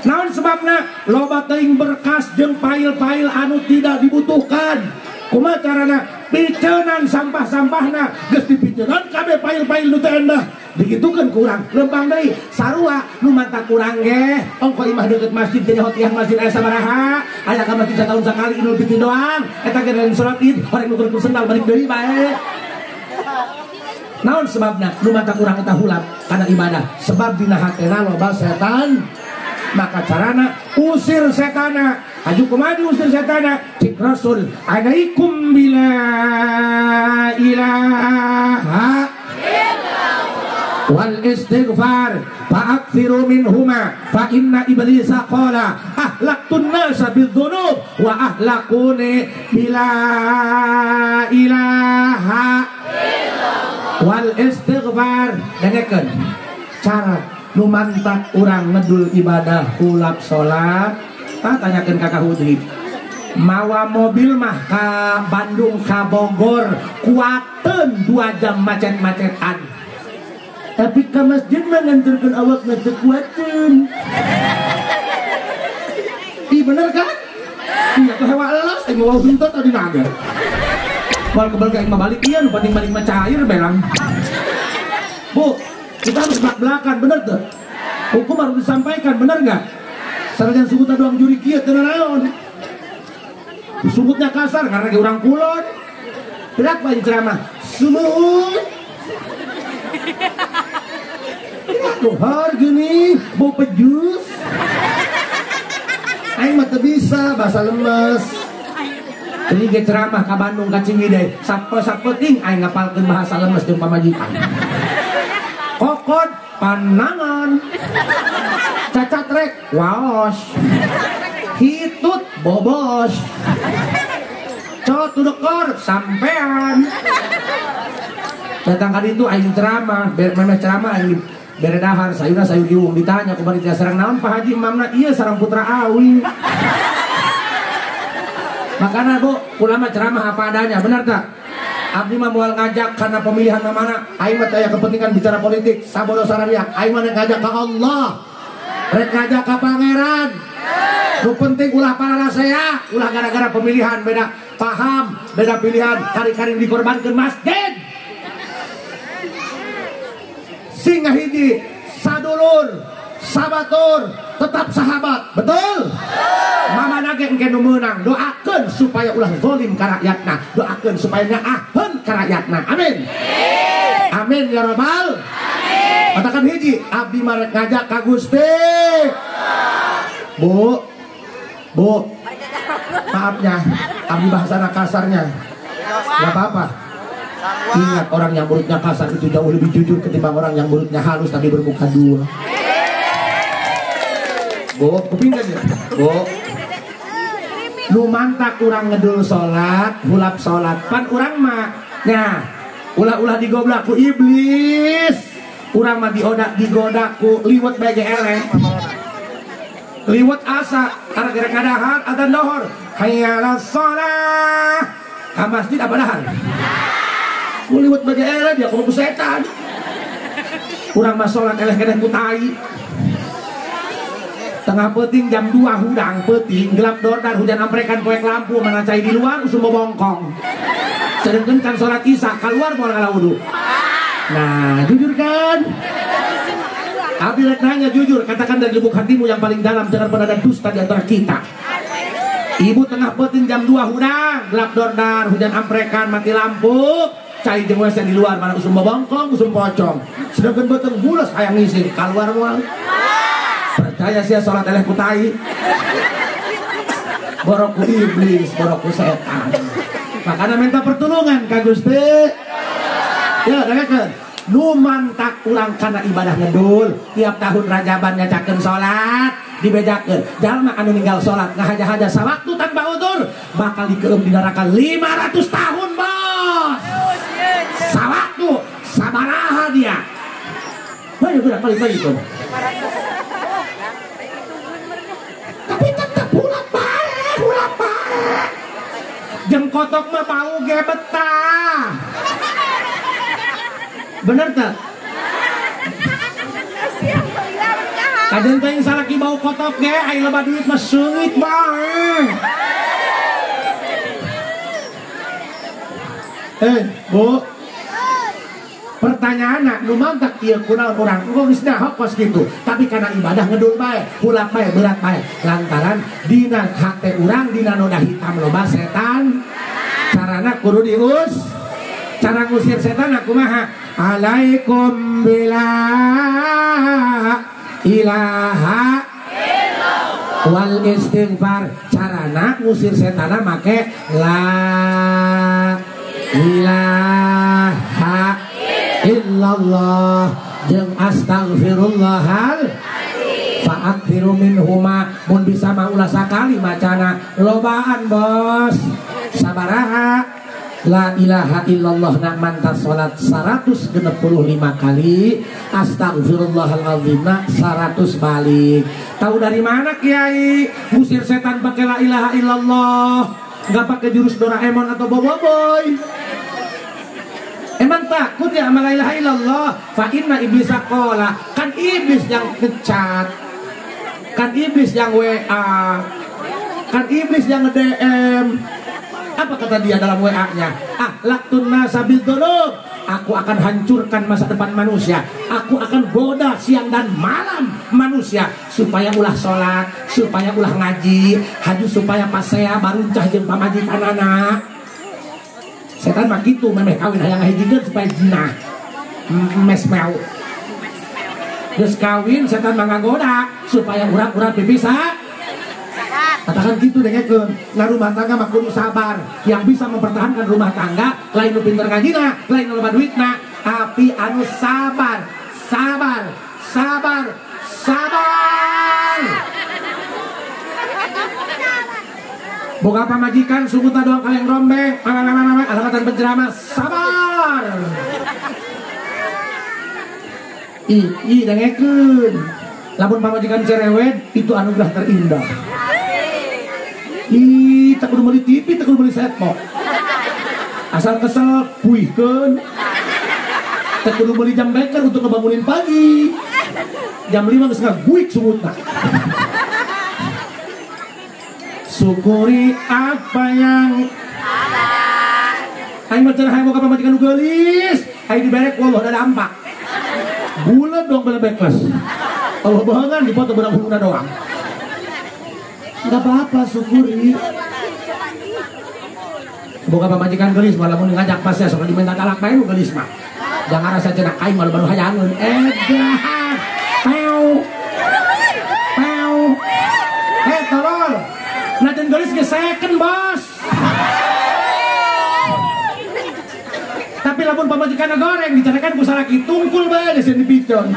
Naon sebabna? Loba teuing berkas jeung pail-pail anu tidak dibutuhkan. Kumaha carana? Piceunan sampah-sampahna, geus dipiceunan kabeh pail-pail nu teu endah. Dikitukeun ku urang, lempang deui. Sarua nu mantak urang ge, ongko imah deukeut masjid teh nyaho tiang masjid aya sabaraha, aya ka masjid satahun sakali Idul Fitri doang. Eta ge lain salat Id, horeng nuturkeun sendal balik deui bae. Naon sebabna nu mantak urang eta hulap kana ibadah? Sebab dina hatena loba setan. Maka carana usir setana. Aju kumaha diusir setan? Cik Rasul, alaikum bila ilaha illallah wal istighfar fa'akthiru minhuma fa inna iblisa qala ahlaktun nasa bidzunub wa ahlakuni bila ilaha illallah wal istighfar. Dengekeun cara nu mantak urang ngedul ibadah kulap salat. Tanyakeun ka Kak Hudri, mawa mobil mah ka Bandung ka Bogor kuateun 2 jam macet-macetan, tapi ke masjid mah nganterkeun awak mah teu kuateun. Ih bener kan? Iya tuh hewa elas aing mau henteu tadi naga. Moal kebel ka aing mah balik ieu nu penting balik mah cair belang. Bu, kita harus belak-belakan bener tuh. Hukum harus disampaikan bener enggak? Sanajan sungutna doang juri kieu teu nanaon. Sungutnya kasar karena ge urang kulon. Berat bae ceramah. Sumuhun. Lohar gini, bau pejus. Aing mah teu bisa bahasa lemes. Jadi ge ceramah ka Bandung ka Ciwidey, sape-sapeting aing ngapalkeun bahasa lemes jeung pamajikan. Kokod panangan. Cacat rek waos. Hitut bobos. Cot tudekor sampean. Datang kali itu aing ceramah, memeh ceramah aing bere dahar sayurna sayur diwung ditanya ku panitia sareng naon Pak Haji mamna ieu sareng putra awi. Makana Bu, ulama ceramah apa adanya, benar tak? Abdi mah moal ngajak karena pemilihan mana, aing mah teu aya kepentingan bicara politik, sabodo sararia, aing mah ngajak ka Allah. Rek ngajak ka pangeran. Nu penting ulah pararasea, ulah gara-gara pemilihan beda paham, beda pilihan, kari-kari dikorbankeun masjid. Sing ngahiji, sadulur, sabatur, tetap sahabat, betul? Mama nage engke nu meunang, doakeun supaya ulah zalim ka rakyatna, doakeun supaya nyaaheun ka rakyatna. Amin. Amin ya rabbal. Amin. Katakan hiji, abdi mah rek ngajak ka Gusti. Bu, Bu, maafnya, abdi bahasana kasarnya. Gak apa-apa. Ingat, orang yang mulutnya kasar itu jauh lebih jujur ketimbang orang yang mulutnya halus tapi bermuka dua. Bu, kuping kan ya? Bu, nu mantak urang ngedul sholat, hulap sholat, pan urang mah, nah, ulah-ulah digoblak ku iblis, urang mah diodak digoda ku liwet bae eleh, liwet asa, karena gerek ngadahar adzan dohor, hayya 'alas shalah, ka masjid apa dahar? Ku liwet bae eleh dia kudu setan, urang mah sholat eleh keneh ku tai. Tengah peuting jam 2 hudang peuting gelap dordar hujan amprekan poek lampu mana cai di luar usum bobongkong. Sedengkeun can salat isya keluar moal ngala wudu. Nah, jujur kan? Abi rek nanya jujur, katakan dari lubuk hatimu yang paling dalam jangan pernah ada dusta di antara kita. Ibu tengah peuting jam 2 hudang gelap dordar hujan amprekan mati lampu cai jeung WC di luar mana usum bobongkong usum pocong. Sedengkeun beuteung bules hayang ngising keluar moal. Percaya sih sholat eleh ku tai, borok ku iblis, borok ku setan. Makanya minta pertolongan ka Gusti. Ya, dengarkan. Nu mantak urang kana ibadah ngedul, tiap tahun rajaban nyacakeun sholat, dibejakeun. Jalma anu ninggal sholat ngahaja-haja sawaktu tanpa udur, bakal dikeum di neraka 500 tahun, bos. Sawaktu sabaraha dia. Heuh, udah balik lagi tuh. Tapi tetep ulah bae, ulah bae. Jeung kotok mah bau ge betah. Bener teh? Kajen teh salaki bau kotok ge ai loba duit mah seungit bae. Bu. Pertanyaan nu mantak ieu kunaon urang geus nyaho kos kitu, tapi karena ibadah ngedul bae, hulap bae, berat bae lantaran dina hate urang dina noda hitam loba setan. Carana kudu dius, cara ngusir setan kumaha? Alaikum bila ilaha illallah. wal istighfar. Carana ngusir setana make la ilaha illallah jeung astagfirullahal fa'akthiru minhuma. Mun bisa mah ulah sakali macana lobaan bos. Sabaraha la ilaha illallah nak mantas salat 165 kali, astagfirullahaladzim nak 100 balik. Tahu dari mana kiai musir setan pakai la ilaha illallah, nggak pakai jurus Doraemon atau Boboiboy? Emang takut ya sama la ilaha illallah? Fa inna iblisa qala, kan iblis yang ngecat, kan iblis yang WA, kan iblis yang nge-DM. Apa kata dia dalam WA-nya? Ah, laktun nasabil dzunub. Aku akan hancurkan masa depan manusia. Aku akan goda siang dan malam manusia supaya ulah sholat, supaya ulah ngaji, haju supaya pasea baruncah jeung pamajikanana. Setan mah kitu memeh kawin hayang ngahijikeun supaya jinah. Mes meow. Geus kawin setan mah ngagoda supaya urang-urang pipisah. Katakan gitu dengekeun. Nah rumah tangga mah kudu sabar. Yang bisa mempertahankan rumah tangga lain nu pinter ngajina, lain nu loba duitna, tapi anu sabar, sabar, sabar, sabar. Boga pamajikan sungguh doang kaleng rombeng, alangkatan penceramah, sabar. Ih dengekeun. Lamun pamajikan cerewet itu anugerah terindah. Ih, tak kudu beli TV, tak kudu beli setpok. Asal kesel, puihkeun. Tak kudu beli jam beker untuk ngebangunin pagi. Jam 5 geus ngaguik sungutna. Syukuri apa yang ada. Aing mah cenah hayang boga pamajikan nu geulis, aing diberek wallah da dampak. Bulet dong belebekles. Allah bohongan dipoto beurang huluna doang. Nggak apa-apa, syukuri. Boga pamajikan gelis, walaupun ngajak pas ya, soalnya diminta talak bae nu gelis mah. Jangan rasa cenah aing malu baru hayangeun. Edan. Pew. Pew. Eh, tolol. Najan gelis ge second, bos. Tapi lamun pamajikan goreng dicarekan ku salaki tungkul bae geus dipicon.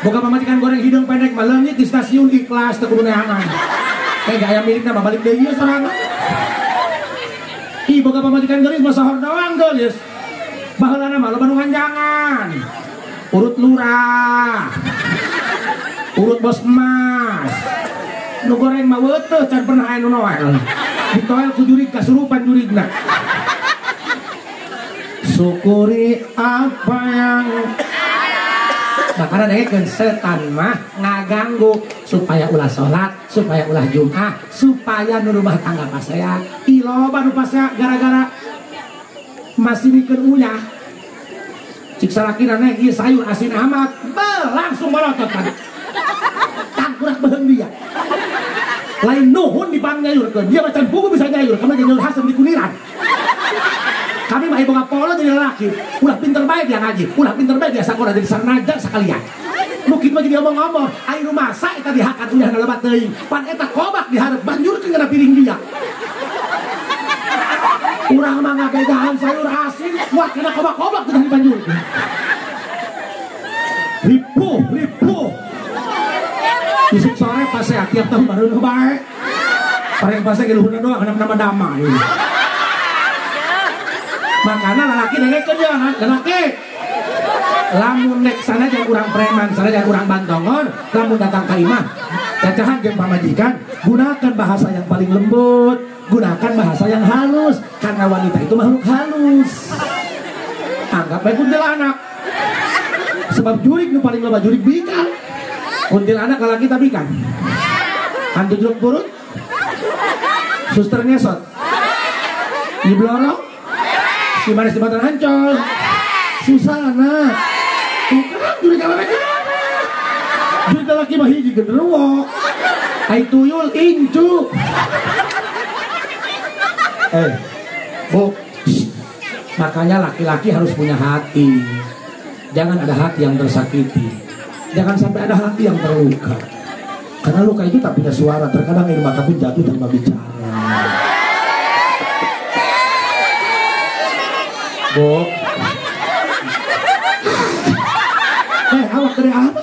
Boga pamajikan goreng hidung pendek mah leungit di stasiun ikhlas teu kudu neangan. Kayak gaya milikna mah balik deui sorangan. Ih boga pamajikan geulis mah sahor doang geulis. Baheulana mah loba nu nganjangan. Urut lurah. Urut bos emas. Nu goreng mah weuteuh can pernah aya nu noel. Ditoel ku jurig kasurupan jurigna. Syukuri apa yang makanya dengekeun setan mah ngaganggu supaya ulah sholat, supaya ulah Jum'ah, supaya nu rumah tangga pasea. Ih loba nu pasea gara-gara masih mikeun uyah. Cik salakina neng ieu sayur asin amat, beuh langsung merotot kan. Tangkurak beuheung dia. Lain nuhun dipangyayurkeun, dia macan buku bisa nyayur, kami jadi nyayur hasem di kuniran. Kami mah ibu polo jadi lelaki, ulah pinter baik dia ngaji, ulah pinter baik dia sekolah jadi sarnaja sekalian. Mungkin mah jadi omong-omong, air masak eta dihakan ulah lebat teuing, pan eta kobak dihareup banjurkeun kana piring dia. Urang mah ngabedaan sayur asin, kuat kana kobak-kobak teu dibanjurkeun. Ripuh, ripuh. Isuk sore pas saya tiap tahun baru nu bae. Pareng pasea ge luhurna doang kana nama damai. Makanya lelaki dengekeun ya, lelaki. Lamun nek sanajan urang preman, sanajan urang bantongon, lamun datang ka imah, cacahan jeung pamajikan, gunakan bahasa yang paling lembut, gunakan bahasa yang halus, karena wanita itu makhluk halus. Anggap bae kuntilanak. Sebab jurig nu paling loba jurig bikang. Kuntilanak lalaki tabikan. Hantu jeruk purut. Suster ngesot. Di blorong. Si manis di Batan Ancol. Susana. Tukang jurig awewe kabeh. Jurig lalaki mah hiji genderuwo. Ai tuyul incu. Bu. Makanya laki-laki harus punya hati. Jangan ada hati yang tersakiti. Jangan sampai ada hati yang terluka. Karena luka itu tak punya suara, terkadang air mata pun jatuh tanpa bicara. Bu, awak dari apa?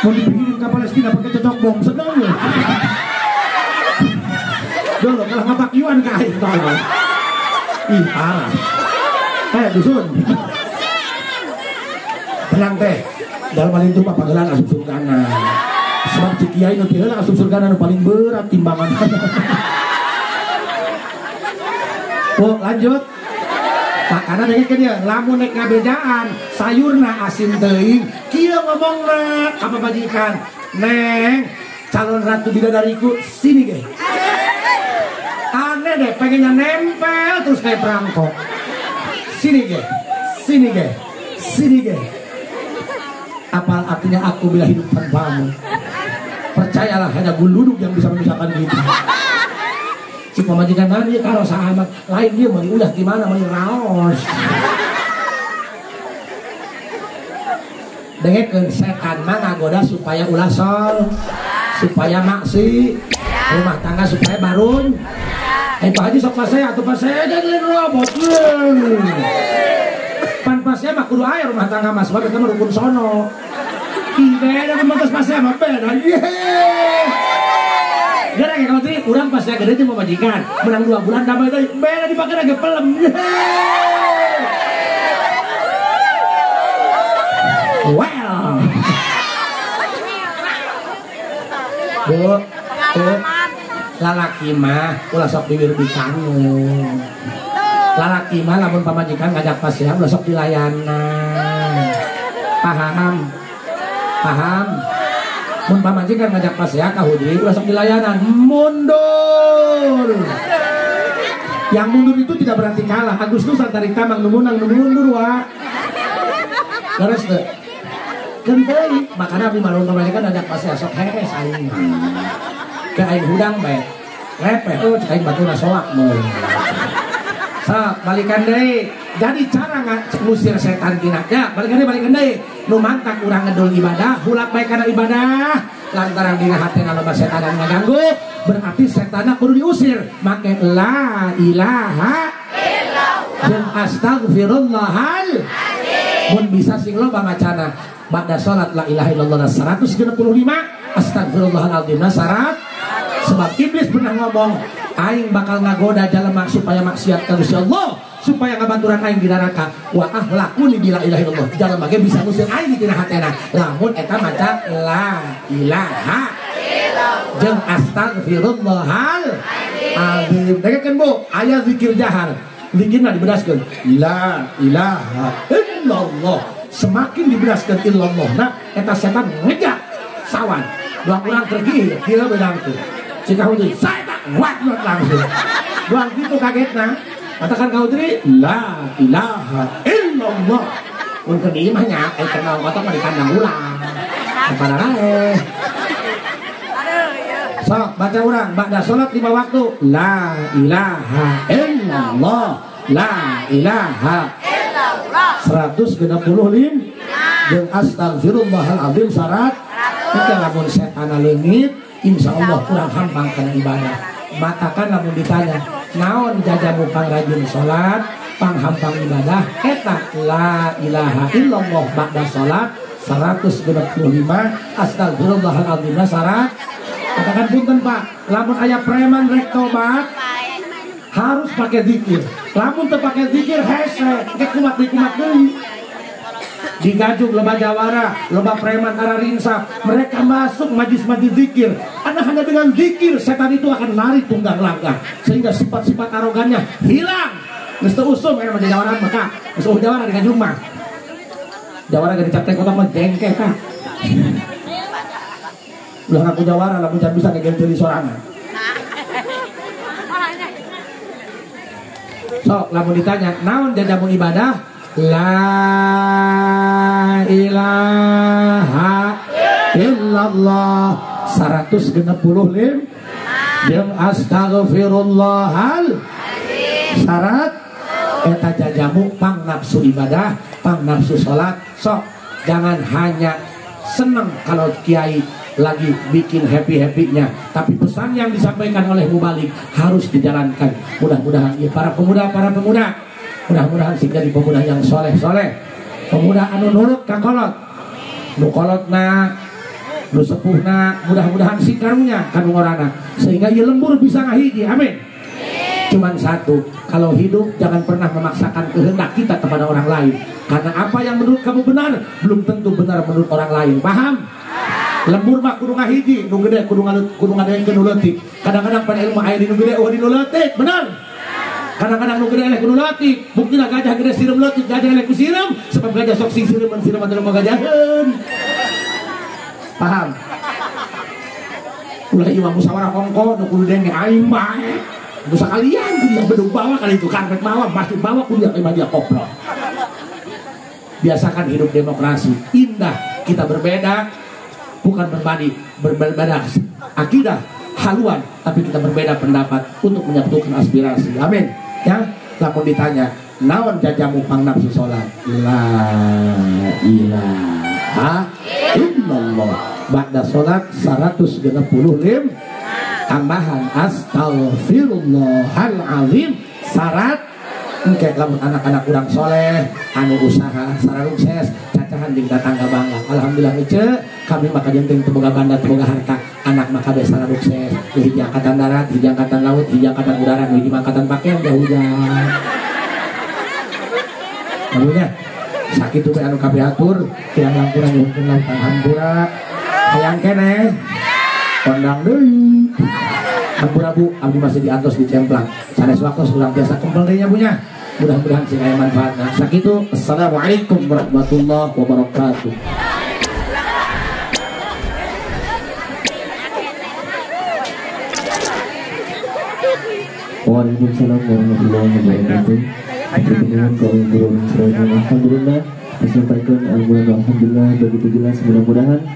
Mau dipikirin ke Palestina pakai cocok bom, senang loh. Dulu kalau ngapak yuan ke air tolong. Ih parah. Dusun. Tenang teh. Dalam hal itu mah panggilan asup surgana. Sebab cik kiai nu teu asup surgana nu paling berat timbangan. Bu, lanjut. Makana dengekeun ieu, lamun nek ngabejaan sayurna asin teuing, kieu ngomongna ka pamajikan. Neng, calon ratu bidadariku sini ge. Aneh deh, pengennya nempel terus kayak perangkok. Sini ge, sini ge, sini ge. Apa artinya aku bila hidup tanpamu? Percayalah hanya guluduk yang bisa memisahkan kita. Si pamajikan mana dia kalau amat lain dia mau diulah gimana mau raos. Dengekeun setan mah ngagoda supaya ulah sol, supaya maksi, rumah tangga supaya barun. Pak Haji sok pasea atuh pasea jadi robot. Pan pasea mah kudu aya rumah tangga mah sebab eta mah rukun sono. Ih beda mah geus pasea mah beda. Gara kalau tadi urang pasea gede jeung pamajikan, menang 2 bulan damai tadi beda dipake lagi pelem. Well. Bu, lalaki mah ulah sok bibir bikangen. Lalaki mah lamun pamajikan ngajak pasea ulah sok dilayanan. Paham? Paham? Mun pamajikan ngajak pasea ka hudri ulah sok dilayanan, mundur. Yang mundur itu tidak berarti kalah. Agustus tarik tamang nu menang nu mundur wa. Leres teu? Keun teuing, makana abdi mah lamun pamajikan ngajak pasea sok hees aing. Ke aing hudang bae. Repeh euy cek aing batuna soak meureun. Sok balikan deui. Jadi cara ngusir setan tina. Ya, balikan deui. Nu mantak urang ngedul ibadah, hulak bae kana ibadah. Lantaran dina hatena loba setan ngaganggu, berarti setanna kudu diusir. Make la ilaha illallah jeung astagfirullahal azim. Mun bisa sing loba macana ba'da salat la ilaha illallah 165, astagfirullahaladzim syarat. Sebab iblis pernah ngomong, aing bakal ngagoda jelema supaya maksiat ka Gusti Allah, supaya ngabaturan aing di neraka. Wa ahlakuni bila ilaha illallah. Jelema ge bisa ngusir aing di tina hatena. Lamun eta maca la ilaha illallah jeung astagfirullahal azim. Dengekeun Bu, aya zikir jahar. Zikirna dibedaskeun la ilaha illallah. Semakin dibedaskeun illallah, nah eta setan ngejak sawan. Dua kurang tergih, gila bedang tuh. Jika hujan, saya tak wat langsung. Dua gitu kagetna. Katakan kau diri, la ilaha illallah. Mun keur di imah nya, kenal kotok mah di kandang ulang. Kepada rae. Sok baca urang ba'da salat 5 waktu. La ilaha illallah. La ilaha illallah. 165 jeung astagfirullahaladzim syarat. Kita lamun setan leungit, insya Allah kurang hampang kana ibadah. Matakan lamun ditanya, naon jajamu pangrajin salat, panghampang ibadah, eta la ilaha illallah ba'da salat 165 astagfirullahaladzim syarat. Katakan punten Pak, lamun aya preman rek tobat harus pakai zikir. Lamun teu pake zikir hese, ke kumat deui kumat deui. Di Gajung loba jawara, loba preman arah rinsap, mereka masuk majlis-majlis zikir. Karena hanya dengan zikir setan itu akan lari tunggang langgang, sehingga sifat-sifat arogannya hilang. Geus teu usum aya mah jawara maka, geus eueuh jawara di Gajung mah. Jawara ge dicap teh kotak mah jengkeh ka. Ulah ngaku jawara lamun can bisa ngegenteuli sorangan. Sok lamun ditanya, naon jajamu ibadah? La ilaha illallah 165 jeung astagfirullahal syarat. Eta jajamu pang nafsu ibadah, pang nafsu salat. Sok jangan hanya seneng kalau kiai lagi bikin happy-happy-nya, tapi pesan yang disampaikan oleh mubalig harus dijalankan. Mudah-mudahan ya para pemuda mudah-mudahan sih jadi pemuda yang soleh-soleh, pemuda anu nurut ka kolot, nu kolotna, nu sepuhna, mudah-mudahan sing karunya ka nu ngorana sehingga ieu lembur bisa ngahiji. Amin. Cuman satu, kalau hidup jangan pernah memaksakan kehendak kita kepada orang lain, karena apa yang menurut kamu benar belum tentu benar menurut orang lain. Paham? Lembur mah kudu ngahiji, nu gede kudu ngadengekeun nu leutik. Kadang-kadang pada ilmu aya di nu gede eueuh di nu leutik, benar? Kadang-kadang nu gede eleh ku nu leutik, buktina gajah gede sireum leutik, gajah eleh ku sireum, sebab gajah sok sing sireum sireum anu gagajaheun. Paham? Ulah ieu mah musyawarah kongko nu kudu denge aing bae. Nu sakalian kudu bedug bawa kali itu karpet bawa, masjid bawa kudu imah dia koplok. Biasakan hidup demokrasi, indah kita berbeda, bukan berbeda akidah, haluan, tapi kita berbeda pendapat untuk menyatukan aspirasi. Amin. Ya, lamun ditanya, naon jajamu pang nafsu salat? La ilaha illallah. Ba'da salat 165 tambahan astagfirullahalazim syarat engke lamun anak-anak urang soleh anu usaha sararukses cacahan jeung tatangga bangga. Alhamdulillah ece kami maka jenteng teu boga banda teu boga harta, anak maka be sararukses hiji angkatan darat, hiji angkatan laut, hiji angkatan udara, hiji angkatan pakaian hujan. Anunya sakitu we anu kapihatur kirang langkung nyuhunkeun lautan hampura hayang keneh kondang deui. Hampura bu, abdi masih diantos di cemplang. Sanes waktu urang biasa kempel deui nya punya. Mudah-mudahan sing aya manfaatna. Sakitu, assalamualaikum warahmatullahi wabarakatuh. Waalaikumsalam warahmatullahi wabarakatuh. Alhamdulillah disampaikan, alhamdulillah begitu jelas, mudah-mudahan